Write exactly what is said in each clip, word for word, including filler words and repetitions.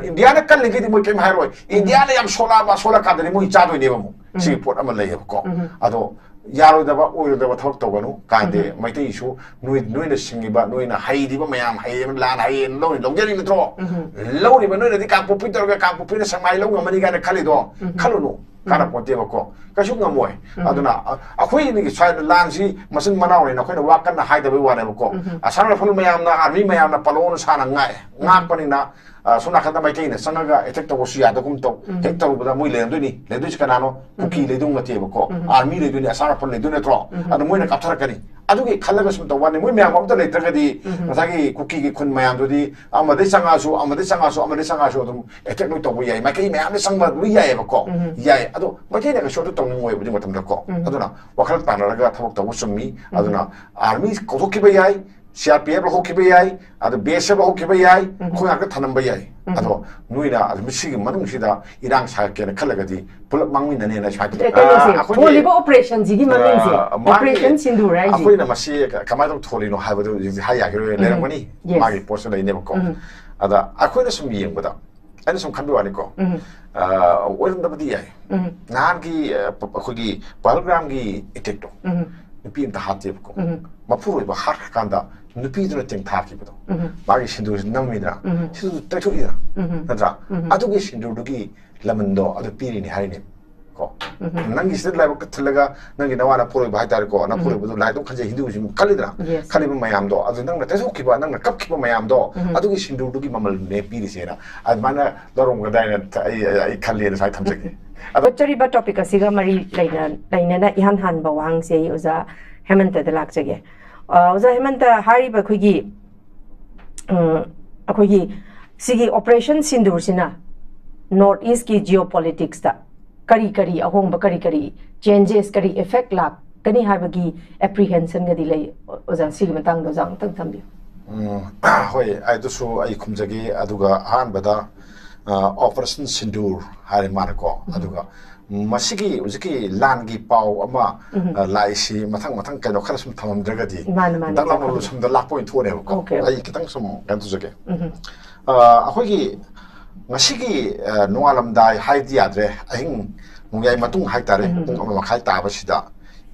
ꯏꯟꯗꯤꯌꯥꯅ ꯀꯜꯂꯤꯈꯩꯗꯤ ꯃꯣꯏ ꯀꯔꯤꯝ ꯍꯥꯏꯔꯣꯏ꯫ ꯏꯟꯗꯤꯌꯥꯅ ꯌꯥꯝ ꯁꯣꯜꯂꯛꯑꯕ, ꯁꯣꯜꯂꯛꯀꯥꯟꯗꯗꯤ ꯃꯣꯏ ꯆꯥꯗꯣꯏꯅꯦꯕ ꯑꯃꯨꯛ꯫ ꯁꯤꯒꯤ ꯄꯣꯠ ꯑꯃ ꯂꯩꯌꯦꯕꯀꯣ꯫ ꯑꯗꯣ ꯌꯥꯔꯣꯏꯗꯕ ꯑꯣꯏꯔꯣꯏꯗꯕ ꯊꯕꯛ ꯇꯧꯒꯅꯨ꯫ ꯀꯥꯟꯗꯦ꯫ ꯃꯩꯇꯩꯁꯨ ꯅꯣꯏ, ꯅꯣꯏꯅ ꯁꯤꯡꯉꯤꯕ, ꯅꯣꯏꯅ ꯍꯩꯔꯤꯕ ꯃꯌꯥꯝ, ꯍꯩꯌꯦꯕ, ꯂꯥꯟ ꯍꯩꯌꯦꯅ ꯂꯧꯔꯤ, ꯂꯧꯖꯔꯤ ꯅꯠꯇ꯭ꯔꯣ? ꯂꯧꯔꯤꯕ ꯅꯣꯏꯅꯗꯤ ꯀꯥꯡꯄꯣꯛꯄꯤ ꯇꯧꯔꯒ ꯀꯥꯡꯄꯣꯛꯄꯤꯅ ꯁꯦꯛꯃꯥꯏ ꯂꯧ ꯉꯝꯃꯅꯤ ꯀꯥꯏꯅ ꯈꯜꯂꯤꯗꯣ ꯈꯜꯂꯨꯅꯨ꯫ ꯀꯥꯟꯅꯄꯣꯟꯇꯦꯕꯀꯣ꯫ ꯀꯩꯁꯨ ꯉꯝꯃꯣꯏ꯫ ꯑꯗꯨꯅ ꯑ-, ꯑꯩꯈꯣꯏꯒꯤ ꯁ꯭ꯋꯥꯏꯗ ꯂꯥꯟꯁꯤ ꯃꯆꯤꯟ ꯃꯅꯥꯎꯅꯤꯅ ꯑꯩꯈꯣꯏꯅ ꯋꯥ ꯀꯟꯅ ꯍꯥꯏꯗꯕꯩ ꯋꯥꯅꯦꯕꯀꯣ꯫ ꯑꯁꯥꯝ ꯔꯥꯏꯐꯜ ꯃꯌꯥꯝꯅ, ꯑꯥꯔꯃꯤ ꯃꯌꯥꯝꯅ ꯄꯥꯂꯣꯅ ꯁꯥꯅ ꯉꯥꯛꯑꯦ꯫ ꯉꯥꯛꯄꯅꯤꯅ, ꯑ, ꯁꯣꯝ ꯅꯥꯀꯟꯗ ꯃꯩꯇꯩꯅ ꯆꯪꯉꯒ ꯑꯦꯇꯦꯛ ꯇꯧꯕꯁꯨ ꯌꯥꯗꯒꯨꯝ ꯇꯧ꯫ ꯍꯦꯛ ꯇꯧꯔꯨꯕꯗ ꯃꯣꯏ ꯂꯩꯔꯝꯗꯣꯏꯅꯤ꯫ ꯂꯩꯔꯝꯗꯣꯏꯁꯤ ꯀꯅꯥꯅꯣ? ꯀꯨꯀꯤ ꯂꯩꯗꯧ ꯅꯠꯇꯦꯕꯀꯣ꯫ ꯑꯥꯔꯃꯤ ꯂꯩꯗꯣꯏꯅꯤ, ꯑꯁꯥꯝ ꯔꯥꯏꯐꯜ ꯂꯩꯗꯣꯏ ꯅꯠꯇ꯭ꯔꯣ? ꯑꯗꯣ ꯃꯣꯏꯅ ꯀꯥꯞꯊꯔꯛꯀꯅꯤ꯫ ꯑꯗꯨꯒꯤ ꯈꯜꯂꯒ ꯁꯨꯝ ꯇꯧꯕ ꯋꯥꯅꯤ꯫ ꯃꯣꯏ ꯃꯌꯥꯝ ꯑꯝꯇ ꯂꯩꯇ꯭ꯔꯒꯗꯤ ꯉꯁꯥꯏꯒꯤ ꯀꯨꯀꯤꯒꯤ ꯈꯨꯟ ꯃꯌꯥꯝꯗꯨꯗꯤ ꯑꯃꯗꯩ ꯆꯪꯉꯛꯑꯁꯨ, ꯑꯃꯗꯩ ꯆꯪꯉꯛꯑꯁꯨ, ꯑꯃꯗꯩ ꯆꯪꯉꯛꯑꯁꯨ ꯑꯗꯨꯝ ꯑꯦꯇꯦꯛ ꯂꯣꯏ ꯇꯧꯕ ꯌꯥꯏ꯫ ꯃꯥꯏꯀꯩ ꯃꯌꯥꯝꯗ ꯆꯪꯕ ꯂꯣꯏ ꯌꯥꯏꯑꯕꯀꯣ꯫ ꯌꯥꯏ꯫ ꯑꯗꯣ ꯃꯩꯇꯩꯅ ꯀꯩꯁꯨ ꯑꯗꯨ ꯇꯧꯅꯤꯡꯉꯣꯏꯕ ꯑꯗꯨ ꯃꯇꯝꯗꯀꯣ꯫ ꯑꯗꯨꯅ ꯋꯥꯈꯜ ꯇꯥꯟꯅꯔꯒ ꯊꯕꯛ ꯇꯧꯕ ꯆꯨꯝꯃꯤ꯫ ꯑꯗꯨꯅ ꯑꯥꯔꯃꯤ ꯀꯧꯊꯣꯛꯈꯤꯕ ꯌꯥꯏ, ꯁꯤ ꯑꯥꯔ ꯄꯤ ꯑꯦꯐ ꯂꯧꯊꯣꯛꯈꯤꯕ ꯌꯥꯏ, ꯑꯗꯨ ꯕꯤ ꯑꯦꯁ ꯑꯦꯐ ꯂꯧꯊꯣꯛꯈꯤꯕ ꯌꯥꯏ, ꯑꯩꯈꯣꯏ ꯉꯥꯛꯇ ꯊꯅꯝꯕ ꯌꯥꯏ꯫ ꯑꯗꯣ ꯅꯣꯏꯅ ꯑꯗꯨꯝ ꯁꯤꯒꯤ ꯃꯅꯨꯡꯁꯤꯗ ꯏꯔꯥꯡ ꯁꯥꯒꯠꯀꯦꯅ ꯈꯜꯂꯒꯗꯤ ꯄꯨꯂꯞ ꯃꯥꯡꯃꯤꯟꯅꯅꯦꯅ ꯁꯨꯃꯥꯏꯅ ꯇꯧ-, ꯑꯦ, ꯀꯩꯅꯣꯁꯦ, ꯑ, ꯑꯩꯈꯣꯏꯒꯤ, ꯊꯣꯜꯂꯤꯕ ꯑꯣꯄꯔꯦꯁꯟꯁꯤꯒꯤ ꯃꯃꯤꯡꯁꯦ, ꯑ, ꯃꯥꯒꯤ ꯑꯣꯄꯔꯦꯁꯟ ꯁꯤꯟꯗꯨꯔ ꯍꯥꯏꯁꯦ꯫ ꯑꯩꯈꯣꯏꯅ ꯃꯁꯤ ꯀꯃꯥꯏꯅ ꯇꯧ ꯊꯣꯜꯂꯤꯅꯣ ꯍꯥꯏꯕꯗꯨ ꯍꯧꯖꯤꯛ ꯍꯥꯏ ꯌꯥꯈꯤꯔꯣꯏ, ꯂꯩꯔꯝꯒꯅꯤ꯫ Yes. ꯃꯥꯒꯤ ꯄꯣꯠꯁꯨ ꯂꯩꯅꯦꯕꯀꯣ꯫ ꯑꯗ ꯑꯩꯈꯣꯏꯅ ꯁꯨꯝ ꯌꯦꯡꯕꯗ, ꯑꯩꯅ ꯁꯨꯝ ꯈꯟꯕ ꯋꯥꯅꯤꯀꯣ꯫ ꯑ, ꯑꯣꯏꯔꯝꯗꯕꯗꯤ ꯌꯥꯏ꯫ ꯅꯍꯥꯟꯒꯤ, ꯑ, ꯄ-, ꯑꯩꯈꯣꯏꯒꯤ ꯄꯍꯜꯒ꯭ꯔꯥꯝꯒꯤ ꯑꯦꯇꯦꯛꯇꯣ, ꯅꯨꯄꯤ ꯑꯝꯇ ꯍꯥꯠꯇꯦꯕꯀꯣ꯫ ꯃꯄꯨꯔꯣꯏꯕ ꯍꯥꯠꯈ꯭ꯔꯀꯥꯟꯗ ꯅꯨꯄꯤꯗꯨꯅ ꯇꯦꯡꯊꯥꯈꯤꯕꯗꯣ, ꯃꯥꯒꯤ ꯁꯤꯟꯗꯨꯔꯁꯤ ꯅꯝꯃꯤꯗꯅ, ꯁꯤꯟꯗꯨꯔ ꯇꯩꯊꯣꯛꯏꯗꯅ, ꯅꯠꯇ꯭ꯔꯥ? ꯑꯗꯨꯒꯤ ꯁꯤꯟꯗꯨꯔꯗꯨꯒꯤ ꯂꯃꯟꯗꯣ ꯑꯗꯨ ꯄꯤꯔꯤꯅꯤ ꯍꯥꯏꯔꯤꯅꯦ꯫ ꯀꯣ, ꯅꯪꯒꯤ ꯁꯤꯗ ꯂꯥꯏꯕꯛꯇ ꯊꯤꯜꯂꯒ ꯅꯪꯒꯤ ꯅꯋꯥ ꯅꯄꯨꯔꯣꯏꯕ ꯍꯥꯏꯇꯥꯔꯦꯀꯣ, ꯅꯄꯨꯔꯣꯏꯕꯗꯨ ꯂꯥꯏꯗꯨ ꯈꯟꯖꯩ, ꯍꯤꯟꯗꯨꯁꯤꯡ ꯈꯜꯂꯤꯗꯅ, Yes. ꯈꯜꯂꯤꯕ ꯃꯌꯥꯝꯗꯣ, ꯑꯗꯨ ꯅꯪꯅ ꯇꯩꯊꯣꯛꯈꯤꯕ, ꯅꯪꯅ ꯀꯞꯈꯤꯕ ꯃꯌꯥꯝꯗꯣ, ꯑꯗꯨꯒꯤ ꯁꯤꯟꯗꯨꯔꯗꯨꯒꯤ ꯃꯃꯜꯅꯦ ꯄꯤꯔꯤꯁꯦꯅ꯫ ꯑꯗꯨꯃꯥꯏꯅ ꯂꯧꯔꯝꯒꯗꯥꯏꯅ ꯑꯩ, ꯑꯩ ꯈꯜꯂꯦꯅ ꯁꯨꯃꯥꯏꯅ ꯊꯝꯖꯒꯦ꯫ ꯑꯗꯣ ꯆꯠꯆꯔꯤꯕ ꯇꯣꯄꯤꯛ ꯑꯁꯤꯒ ꯃꯔꯤ ꯂꯩꯅ-, ꯂꯩꯅꯅ ꯏꯍꯥꯟ ꯍꯥꯟꯕ ꯋꯥꯍꯪꯁꯦ ꯑꯩ ꯑꯣꯖꯥ ꯍꯦꯃꯟꯇꯗ ꯂꯥꯛꯆꯒꯦ꯫ ꯑ, ꯑꯣꯖꯥ ꯍꯦꯃꯟꯇ, ꯍꯥꯏꯔꯤꯕ ꯑꯩꯈꯣꯏꯒꯤ, ꯎꯝ, ꯑꯩꯈꯣꯏꯒꯤ ꯁꯤꯒꯤ ꯑꯣꯄꯔꯦꯁꯟ ꯁꯤꯟꯗꯨꯔꯁꯤꯅ ꯅꯣꯔꯠ ꯏꯁꯀꯤ ꯖꯤꯑꯣ ꯄꯣꯂꯤꯇꯤꯛꯁꯇ ꯀꯔꯤ ꯀꯔꯤ ꯑꯍꯣꯡꯕ, ꯀꯔꯤ ꯀꯔꯤ ꯆꯦꯟꯖꯦꯁ, ꯀꯔꯤ ꯏꯐꯦꯛ ꯂꯥꯛꯀꯅꯤ ꯍꯥꯏꯕꯒꯤ ꯑꯦꯄ꯭ꯔꯤꯍꯦꯟꯁꯟꯒꯗꯤ ꯂꯩ? ꯑꯣꯖꯥ, ꯁꯤꯒꯤ ꯃꯇꯥꯡꯗ ꯑꯣꯖꯥ ꯑꯃꯨꯛꯇꯪ ꯊꯝꯕꯤꯌꯨ꯫ ꯎꯝ, ꯍꯣꯏ, ꯑꯗꯨꯁꯨ ꯑꯩ ꯈꯨꯝꯖꯒꯦ꯫ ꯑꯗꯨꯒ ꯑꯍꯥꯟꯕꯗ, ꯑ, ꯑꯣꯄꯔꯦꯁꯟ ꯁꯤꯟꯗꯨꯔ ꯍꯥꯏꯔꯦ ꯃꯥꯅꯀꯣ꯫ ꯑꯗꯨꯒ ꯃꯁꯤꯒꯤ ꯍꯧꯖꯤꯛꯀꯤ ꯂꯥꯟꯒꯤ ꯄꯥꯎ ꯑꯃ, ꯑ, ꯂꯥꯛꯏꯁꯤ ꯃꯊꯪ ꯃꯊꯪ ꯀꯩꯅꯣ ꯈꯔ ꯁꯨꯝ ꯊꯝꯃꯝꯗ꯭ꯔꯒꯗꯤ ꯃꯥꯅꯦ, ꯃꯥꯅꯦ, ꯗꯛ ꯂꯥꯎꯅ ꯆꯥꯛꯈꯨꯝ꯫ ꯂꯣꯏꯁꯟꯕꯗ ꯂꯥꯛꯄ ꯑꯣꯏꯅ ꯊꯣꯛꯑꯅꯦꯕꯀꯣ꯫ Okay, okay. ꯑꯩ ꯈꯤꯇꯪ ꯁꯨꯝ ꯀꯩꯅꯣ ꯇꯧꯖꯒꯦ꯫ ꯑ, ꯑꯩꯈꯣꯏꯒꯤ ꯉꯁꯤꯒꯤ ꯑ, ꯅꯣꯡꯉꯥꯜꯂꯝꯗꯥꯏ ꯍꯥꯏꯗꯤ ꯌꯥꯗ꯭ꯔꯦ, ꯑꯍꯤꯡ ꯅꯣꯡꯌꯥꯏ ꯃꯇꯨꯡ ꯍꯥꯏꯇꯥꯔꯦ, ꯎꯝ꯫ ꯄꯨꯡ ꯑꯃ ꯃꯈꯥꯏ ꯇꯥꯕꯁꯤꯗ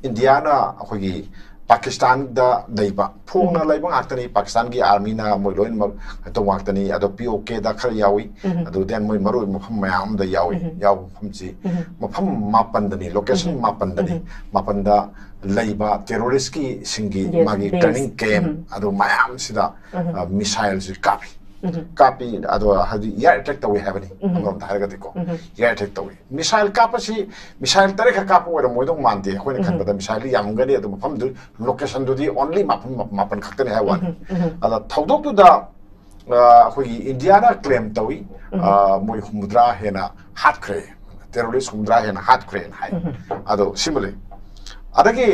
ꯏꯟꯗꯤꯌꯥꯅ ꯑꯩꯈꯣꯏꯒꯤ ꯄꯥꯀꯤꯁꯇꯥꯟꯗ ꯂꯩꯕ, ꯐꯣꯡꯅ ꯎꯝ꯫ ꯂꯩꯕ ꯉꯥꯛꯇꯅꯤ꯫ ꯄꯥꯀꯤꯁꯇꯥꯟꯒꯤ ꯑꯥꯔꯃꯤꯅ ꯃꯣꯏ ꯂꯣꯏꯅꯃꯛ ꯇꯧꯕ ꯉꯥꯛꯇꯅꯤ꯫ ꯑꯗꯣ ꯄꯤ ꯑꯣ ꯀꯦꯗ ꯈꯔ ꯌꯥꯎꯏ, ꯎꯝ꯫ ꯑꯗꯨ then ꯃꯣꯏ ꯃꯔꯨ ꯑꯣꯏꯕ ꯃꯐꯝ ꯃꯌꯥꯝ ꯑꯃꯗ ꯌꯥꯎꯏ꯫ ꯎꯝ꯫ ꯌꯥꯎꯕ ꯃꯐꯝꯁꯤ ꯎꯝ꯫ ꯃꯐꯝ ꯃꯥꯄꯟꯗꯅꯤ, ꯂꯣꯀꯦꯁꯟ ꯎꯝ꯫ ꯃꯥꯄꯟꯗꯅꯤ꯫ ꯎꯝ꯫ ꯃꯥꯄꯟꯗ ꯂꯩꯕ ꯇꯦꯔꯣꯔꯤꯁꯀꯤ ꯁꯤꯡꯒꯤ Yes, ꯃꯥꯒꯤ base. ꯇ꯭ꯔꯦꯅꯤꯡ ꯀꯦꯝ ꯎꯝ꯫ ꯑꯗꯨ ꯃꯌꯥꯝꯁꯤꯗ ꯎꯝ꯫ ꯑ, ꯃꯤꯁꯥꯏꯜꯁꯤ ꯀꯥꯞꯄꯤ꯫ ꯎꯝ꯫ ꯀꯥꯞꯄꯤ꯫ ꯑꯗꯣ ꯍꯥꯏꯗꯤ ꯏꯌꯥꯔ ꯑꯦꯇꯦꯛ ꯇꯧꯏ ꯍꯥꯏꯕꯅꯤ, ꯎꯝ꯫ ꯑꯃꯔꯣꯝꯗ ꯍꯥꯏꯔꯒꯗꯤꯀꯣ꯫ ꯎꯝ꯫ ꯏꯌꯥꯔ ꯑꯦꯇꯦꯛ ꯇꯧꯏ꯫ ꯃꯤꯁꯥꯏꯜ ꯀꯥꯞꯄꯁꯤ ꯃꯤꯁꯥꯏꯜ ꯇꯔꯦꯠ ꯈꯛ ꯀꯥꯞꯄ ꯑꯣꯏꯔꯝꯃꯣꯏꯗꯧ ꯃꯥꯟꯗꯦ꯫ ꯑꯩꯈꯣꯏꯅ ꯎꯝ꯫ ꯈꯟꯕꯗ ꯃꯤꯁꯥꯏꯜꯗꯤ ꯌꯥꯝꯒꯅꯤ, ꯑꯗꯨ ꯃꯐꯝꯗꯨ, ꯂꯣꯀꯦꯁꯟꯗꯨꯗꯤ only ꯃꯐꯝ ꯃꯥ-, ꯃꯥꯄꯟ ꯈꯛꯇꯅꯤ ꯍꯥꯏꯕ ꯋꯥꯅꯤ꯫ ꯎꯝ꯫ ꯎꯝ꯫ ꯑꯗ ꯊꯧꯗꯣꯛꯇꯨꯗ ꯑ, ꯑꯩꯈꯣꯏꯒꯤ ꯏꯟꯗꯤꯌꯥꯅ ꯀ꯭ꯂꯦꯝ ꯇꯧꯏ, ꯎꯝ꯫ ꯑ, ꯃꯣꯏ ꯍꯨꯝꯐꯨꯇꯔꯥ ꯍꯦꯟꯅ ꯍꯥꯠꯈ꯭ꯔꯦ, ꯇꯦꯔꯣꯔꯤꯁ ꯍꯨꯝꯐꯨꯇꯔꯥ ꯍꯦꯟꯅ ꯍꯥꯠꯈ꯭ꯔꯦꯅ ꯍꯥꯏ꯫ ꯎꯝ꯫ ꯑꯗꯣ ꯁꯤꯃ ꯂꯩ꯫ ꯑꯗꯒꯤ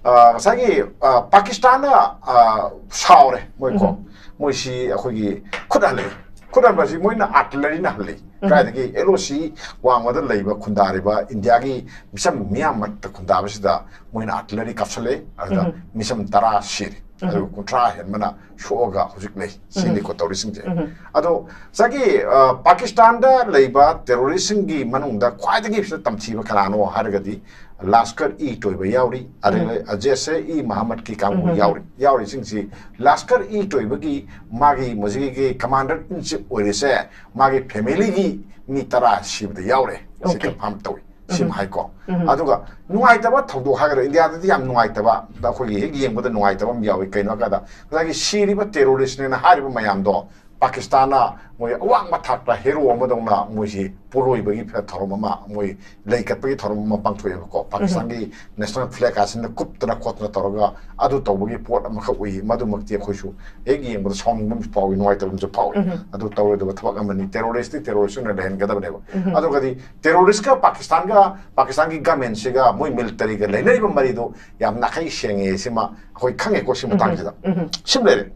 ꯑ, ꯉꯁꯥꯏꯒꯤ ꯑ, ꯄꯥꯀꯤꯁꯇꯥꯟꯅ ꯑ, ꯁꯥꯎꯔꯦ ꯃꯣꯏꯀꯣ꯫ ꯎꯝ꯫ ꯃꯣꯏꯁꯤ ꯑꯩꯈꯣꯏꯒꯤ ꯈꯨꯠ ꯍꯜꯂꯛꯏ꯫ ꯈꯨꯠ ꯍꯟꯕꯁꯤ ꯃꯣꯏꯅ ꯑꯥꯔꯇꯤꯂꯔꯤꯅ ꯍꯜꯂꯤ꯫ ꯎꯝ꯫ ꯀꯥꯏꯗꯒꯤ ꯑꯦꯜ ꯑꯣ ꯁꯤ ꯋꯥꯡꯃꯗ ꯂꯩꯕ ꯈꯨꯟꯗꯥꯔꯤꯕ ꯏꯟꯗꯤꯌꯥꯒꯤ ꯃꯤꯆꯝ ꯃꯤꯌꯥꯝ ꯃꯔꯛꯇ ꯈꯨꯟꯗꯥꯕꯁꯤꯗ ꯃꯣꯏꯅ ꯑꯥꯔꯇꯤꯂꯔꯤ ꯀꯥꯞꯁꯜꯂꯦ꯫ ꯑꯗꯨꯗ ꯎꯝ꯫ ꯃꯤꯆꯝ ꯇꯔꯥ ꯁꯤꯔꯦ꯫ ꯎꯝ꯫ ꯑꯗꯨꯒ ꯀꯨꯟꯊ꯭ꯔꯥ ꯍꯦꯟꯕꯅ ꯁꯣꯛꯑꯒ ꯍꯧꯖꯤꯛ ꯂꯩ꯫ ꯁꯤꯅꯤꯀꯣ ꯎꯝ꯫ ꯇꯧꯔꯤꯁꯤꯡꯁꯦ꯫ ꯎꯝ꯫ ꯑꯗꯣ ꯉꯁꯥꯏꯒꯤ, ꯑ, ꯄꯥꯀꯤꯁꯇꯥꯟꯗ ꯂꯩꯕ ꯇꯦꯔꯣꯔꯤꯁꯁꯤꯡꯒꯤ ꯃꯅꯨꯡꯗ ꯈ꯭ꯋꯥꯏꯗꯒꯤ ꯁꯤꯗ ꯇꯝꯊꯤꯕ ꯀꯅꯥꯅꯣ ꯍꯥꯏꯔꯒꯗꯤ ꯂꯥꯁꯀꯔ ꯏ ꯇꯣꯏꯕ ꯌꯥꯎꯔꯤ, ꯑꯗꯨꯒ ꯎꯝ꯫ ꯖꯦꯁꯦ ꯏ ꯃꯍꯝꯃꯗꯀꯤ ꯀꯥꯡꯕꯨ ꯎꯝ꯫ ꯌꯥꯎꯔꯤ꯫ ꯌꯥꯎꯔꯤꯁꯤꯡꯁꯤ ꯂꯥꯁꯀꯔ ꯏ ꯇꯣꯏꯕꯒꯤ ꯃꯥꯒꯤ ꯃꯁꯤꯒꯤ commander in chief ꯑꯣꯏꯔꯤꯁꯦ, ꯃꯥꯒꯤ ꯐꯦꯃꯤꯂꯤꯒꯤ ꯃꯤ ꯇꯔꯥ ꯁꯤꯕꯗ ꯌꯥꯎꯔꯦ꯫ ꯁꯤ Okay. ꯀꯟꯐꯥꯔꯝ ꯇꯧꯏ꯫ ꯁꯤꯃ ꯎꯝ꯫ ꯍꯥꯏꯀꯣ꯫ ꯎꯝ꯫ ꯑꯗꯨꯒ ꯅꯨꯡꯉꯥꯏꯇꯕ ꯊꯧꯗꯣꯛ ꯍꯥꯏꯒꯗ꯭ꯔꯥ, ꯏꯟꯗꯤꯌꯥꯗꯗꯤ ꯌꯥꯝ ꯅꯨꯡꯉꯥꯏꯇꯕ, ꯑꯩꯈꯣꯏꯒꯤ ꯍꯦꯛ ꯌꯦꯡꯕꯗ ꯅꯨꯡꯉꯥꯏꯇꯕ ꯑꯃ ꯌꯥꯎꯏ꯫ ꯀꯩꯅꯣ ꯍꯥꯏꯀꯥꯟꯗ ꯉꯁꯥꯏꯒꯤ ꯁꯤꯔꯤꯕ ꯇꯦꯔꯣꯔꯤꯁꯅꯦꯅ ꯍꯥꯏꯔꯤꯕ ꯃꯌꯥꯝꯗꯣ ꯄꯥꯀꯤꯁꯇꯥꯟꯅ ꯃꯣꯏ ꯑꯋꯥꯡꯕ ꯊꯥꯛꯇ ꯍꯦꯔꯣ ꯑꯃꯗꯧꯅ ꯃꯣꯏꯁꯤ ꯄꯣꯂꯣꯏꯕꯒꯤ ꯊꯧꯔꯝ ꯑꯃ, ꯃꯣꯏ ꯂꯩ ꯀꯠꯄꯒꯤ ꯊꯧꯔꯝ ꯑꯃ ꯄꯥꯡꯊꯣꯛꯑꯦꯕꯀꯣ꯫ ꯄꯥꯀꯤꯁꯇꯥꯟꯒꯤ national flag ꯑꯁꯤꯅ ꯀꯨꯞꯇꯅ ꯈꯣꯠꯇꯅ ꯇꯧꯔꯒ ꯑꯗꯨ ꯇꯧꯕꯒꯤ ꯄꯣꯠ ꯑꯃꯈꯛ ꯎꯏ꯫ ꯃꯗꯨꯃꯛꯇꯤ ꯑꯩꯈꯣꯏꯁꯨ ꯍꯦꯛ ꯌꯦꯡꯕꯗ ꯁꯥꯎꯅꯤꯡꯕ ꯑꯃꯁꯨ ꯐꯥꯎꯏ, ꯅꯨꯡꯉꯥꯏꯇꯕ ꯑꯃꯁꯨ ꯐꯥꯎꯏ꯫ ꯎꯝ꯫ ꯑꯗꯨ ꯇꯧꯔꯣꯏꯗꯕ ꯊꯕꯛ ꯑꯃꯅꯤ꯫ ꯇꯦꯔꯣꯔꯤꯁꯇꯤ ꯇꯦꯔꯣꯔꯤꯁ ꯑꯣꯏꯅ ꯂꯩꯍꯟꯒꯗꯕꯅꯦꯕ꯫ ꯎꯝ꯫ ꯑꯗꯨꯒꯗꯤ ꯇꯦꯔꯣꯔꯤꯁꯀ ꯄꯥꯀꯤꯁꯇꯥꯟꯒ, ꯄꯥꯀꯤꯁꯇꯥꯟꯒꯤ ꯒꯃꯦꯟꯁꯤꯒ ꯃꯣꯏ ꯃꯤꯂꯤꯇꯔꯤꯒ ꯂꯩꯅꯔꯤꯕ ꯃꯔꯤꯗꯣ ꯌꯥꯝ ꯅꯥꯈꯩ ꯁꯦꯡꯉꯦ꯫ ꯁꯤꯃ ꯑꯩꯈꯣꯏ ꯈꯪꯉꯦꯀꯣ, ꯁꯤ ꯃꯇꯥꯡꯁꯤꯗ꯫ ꯎꯝ꯫ ꯁꯤꯃ ꯂꯩꯔꯦ꯫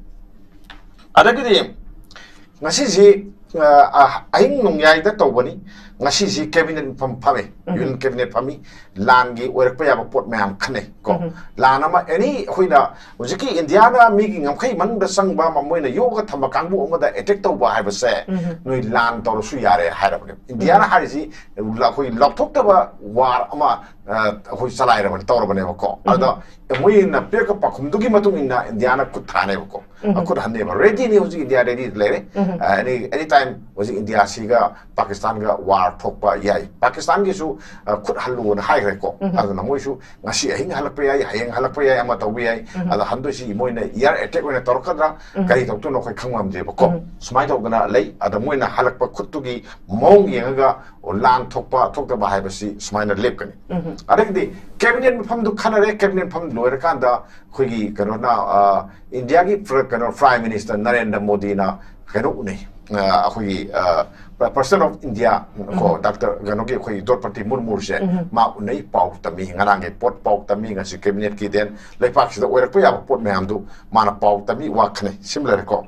ꯑꯗꯒꯤꯗꯤ ꯉꯁꯤꯁꯤ ꯑ, ꯑ, ꯑꯍꯤꯡ ꯅꯣꯡꯌꯥꯏꯗ ꯇꯧꯕꯅꯤ꯫ ꯉꯁꯤꯁꯤ cabinet ꯃꯐꯝ ꯐꯝꯃꯦ, ꯎꯝ꯫ Union cabinet ꯐꯝꯃꯤ꯫ ꯂꯥꯟꯒꯤ ꯑꯣꯏꯔꯛꯄ ꯌꯥꯕ ꯄꯣꯠ ꯃꯌꯥꯝ ꯈꯟꯅꯩ ꯀꯣ꯫ ꯎꯝ꯫ ꯂꯥꯟ ꯑꯃ, any, ꯑꯩꯈꯣꯏꯅ ꯍꯧꯖꯤꯛꯀꯤ ꯏꯟꯗꯤꯌꯥꯅ ꯃꯤꯒꯤ ꯉꯝꯈꯩ ꯃꯅꯨꯡꯗ ꯆꯪꯕ ꯑꯃ, ꯃꯣꯏꯅ ꯌꯣꯛꯑꯒ ꯊꯝꯕ ꯀꯥꯡꯕꯨ ꯑꯃꯗ attack ꯇꯧꯕ ꯍꯥꯏꯕꯁꯦ, ꯎꯝ꯫ ꯅꯣꯏ ꯂꯥꯟ ꯇꯧꯔꯁꯨ ꯌꯥꯔꯦ ꯍꯥꯏꯔꯕꯅꯦ꯫ ꯏꯟꯗꯤꯌꯥꯅ ꯎꯝ꯫ ꯍꯥꯏꯔꯤꯁꯤ ꯑꯩꯈꯣꯏ ꯂꯥꯎꯊꯣꯛꯇꯕ war ꯑꯃ, ꯑ, ꯑꯩꯈꯣꯏ ꯆꯂꯥꯏꯔꯕꯅꯤ, ꯇꯧꯔꯕꯅꯦꯕꯀꯣ꯫ ꯎꯝ꯫ ꯑꯗ ꯃꯣꯏꯅ ꯄꯤꯔꯛꯄ ꯄꯥꯎꯈꯨꯝꯗꯨꯒꯤ ꯃꯇꯨꯡ ꯏꯟꯅ ꯏꯟꯗꯤꯌꯥꯅ ꯈꯨꯠ ꯊꯥꯅꯦꯕꯀꯣ꯫ ꯎꯝ꯫ ꯈꯨꯠ ꯍꯟꯅꯦꯕ꯫ Readyꯅꯤ ꯍꯧꯖꯤꯛ ꯏꯟꯗꯤꯌꯥ, ready ꯂꯩꯔꯦ꯫ ꯎꯝ꯫ ꯑ, any, anytime ꯍꯧꯖꯤꯛ ꯏꯟꯗꯤꯌꯥꯁꯤꯒ ꯄꯥꯀꯤꯁꯇꯥꯟꯒ war ꯊꯣꯛꯄ ꯌꯥꯏ꯫ ꯄꯥꯀꯤꯁꯇꯥꯟꯒꯤꯁꯨ, ꯑ, ꯈꯨꯠ ꯍꯜꯂꯨꯅ ꯍꯥꯏꯈ꯭ꯔꯦꯀꯣ꯫ ꯎꯝ꯫ ꯑꯗꯨꯅ ꯃꯣꯏꯁꯨ ꯉꯁꯤ ꯑꯍꯤꯡ ꯍꯜꯂꯛꯄ ꯌꯥꯏ, ꯍꯌꯦꯡ ꯍꯜꯂꯛꯄ ꯌꯥꯏ, ꯑꯃ ꯇꯧꯕ ꯌꯥꯏ꯫ ꯎꯝ꯫ ꯑꯗ ꯍꯟꯗꯣꯏꯁꯤ ꯃꯣꯏꯅ air attack ꯑꯣꯏꯅ ꯇꯧꯔꯛꯀꯗ꯭ꯔꯥ, ꯎꯝ꯫ ꯀꯔꯤ ꯇꯧꯗꯣꯏꯅꯣ ꯑꯩꯈꯣꯏ ꯈꯪꯕ ꯉꯝꯗꯦꯕꯀꯣ꯫ ꯎꯝ꯫ ꯁꯨꯃꯥꯏꯅ ꯇꯧꯗꯅ ꯂꯩ꯫ ꯑꯗ ꯃꯣꯏꯅ ꯍꯜꯂꯛꯄ ꯈꯨꯠꯇꯨꯒꯤ ꯃꯑꯣꯡ ꯌꯦꯡꯉꯒ ꯂꯥꯟ ꯊꯣꯛꯄ ꯊꯣꯛꯇꯕ ꯍꯥꯏꯕꯁꯤ ꯁꯨꯃꯥꯏꯅ ꯂꯦꯞꯀꯅꯤ꯫ ꯎꯝ꯫ ꯑꯗꯒꯤꯗꯤ cabinet ꯃꯐꯝꯗꯨ ꯈꯟꯅꯔꯦ꯫ Cabinet ꯃꯐꯝ ꯂꯣꯏꯔꯀꯥꯟꯗ ꯑꯩꯈꯣꯏꯒꯤ ꯀꯩꯅꯣꯅ, ꯑ, ꯏꯟꯗꯤꯌꯥꯒꯤ ꯄ꯭ꯔ-, ꯀꯩꯅꯣ, Prime Minister ꯅꯔꯦꯟꯗ꯭ꯔ ꯃꯣꯗꯤꯅ ꯀꯩꯅꯣ ꯎꯅꯩ, ꯑ, ꯑꯩꯈꯣꯏꯒꯤ, ꯑ, President of India ꯀꯣ, ꯎꯝ꯫ Doctor ꯀꯩꯅꯣꯒꯤ ꯑꯩꯈꯣꯏ ꯗ꯭ꯔꯧꯄꯗꯤ ꯃꯨꯔꯃꯨꯁꯦ ꯎꯝ꯫ ꯃꯥ ꯎꯅꯩ, ꯄꯥꯎ ꯇꯝꯃꯤ, ꯉꯔꯥꯡꯒꯤ ꯄꯣꯠ ꯄꯥꯎ ꯇꯝꯃꯤ, ꯉꯁꯤ cabinetꯀꯤ, then ꯂꯩꯄꯥꯛꯁꯤꯗ ꯑꯣꯏꯔꯛꯄ ꯌꯥꯕ ꯄꯣꯠ ꯃꯌꯥꯝꯗꯨ ꯃꯥꯅ ꯄꯥꯎ ꯇꯝꯃꯤ, ꯋꯥ ꯈꯟꯅꯩ꯫ ꯁꯤꯃ ꯂꯩꯔꯦꯀꯣ꯫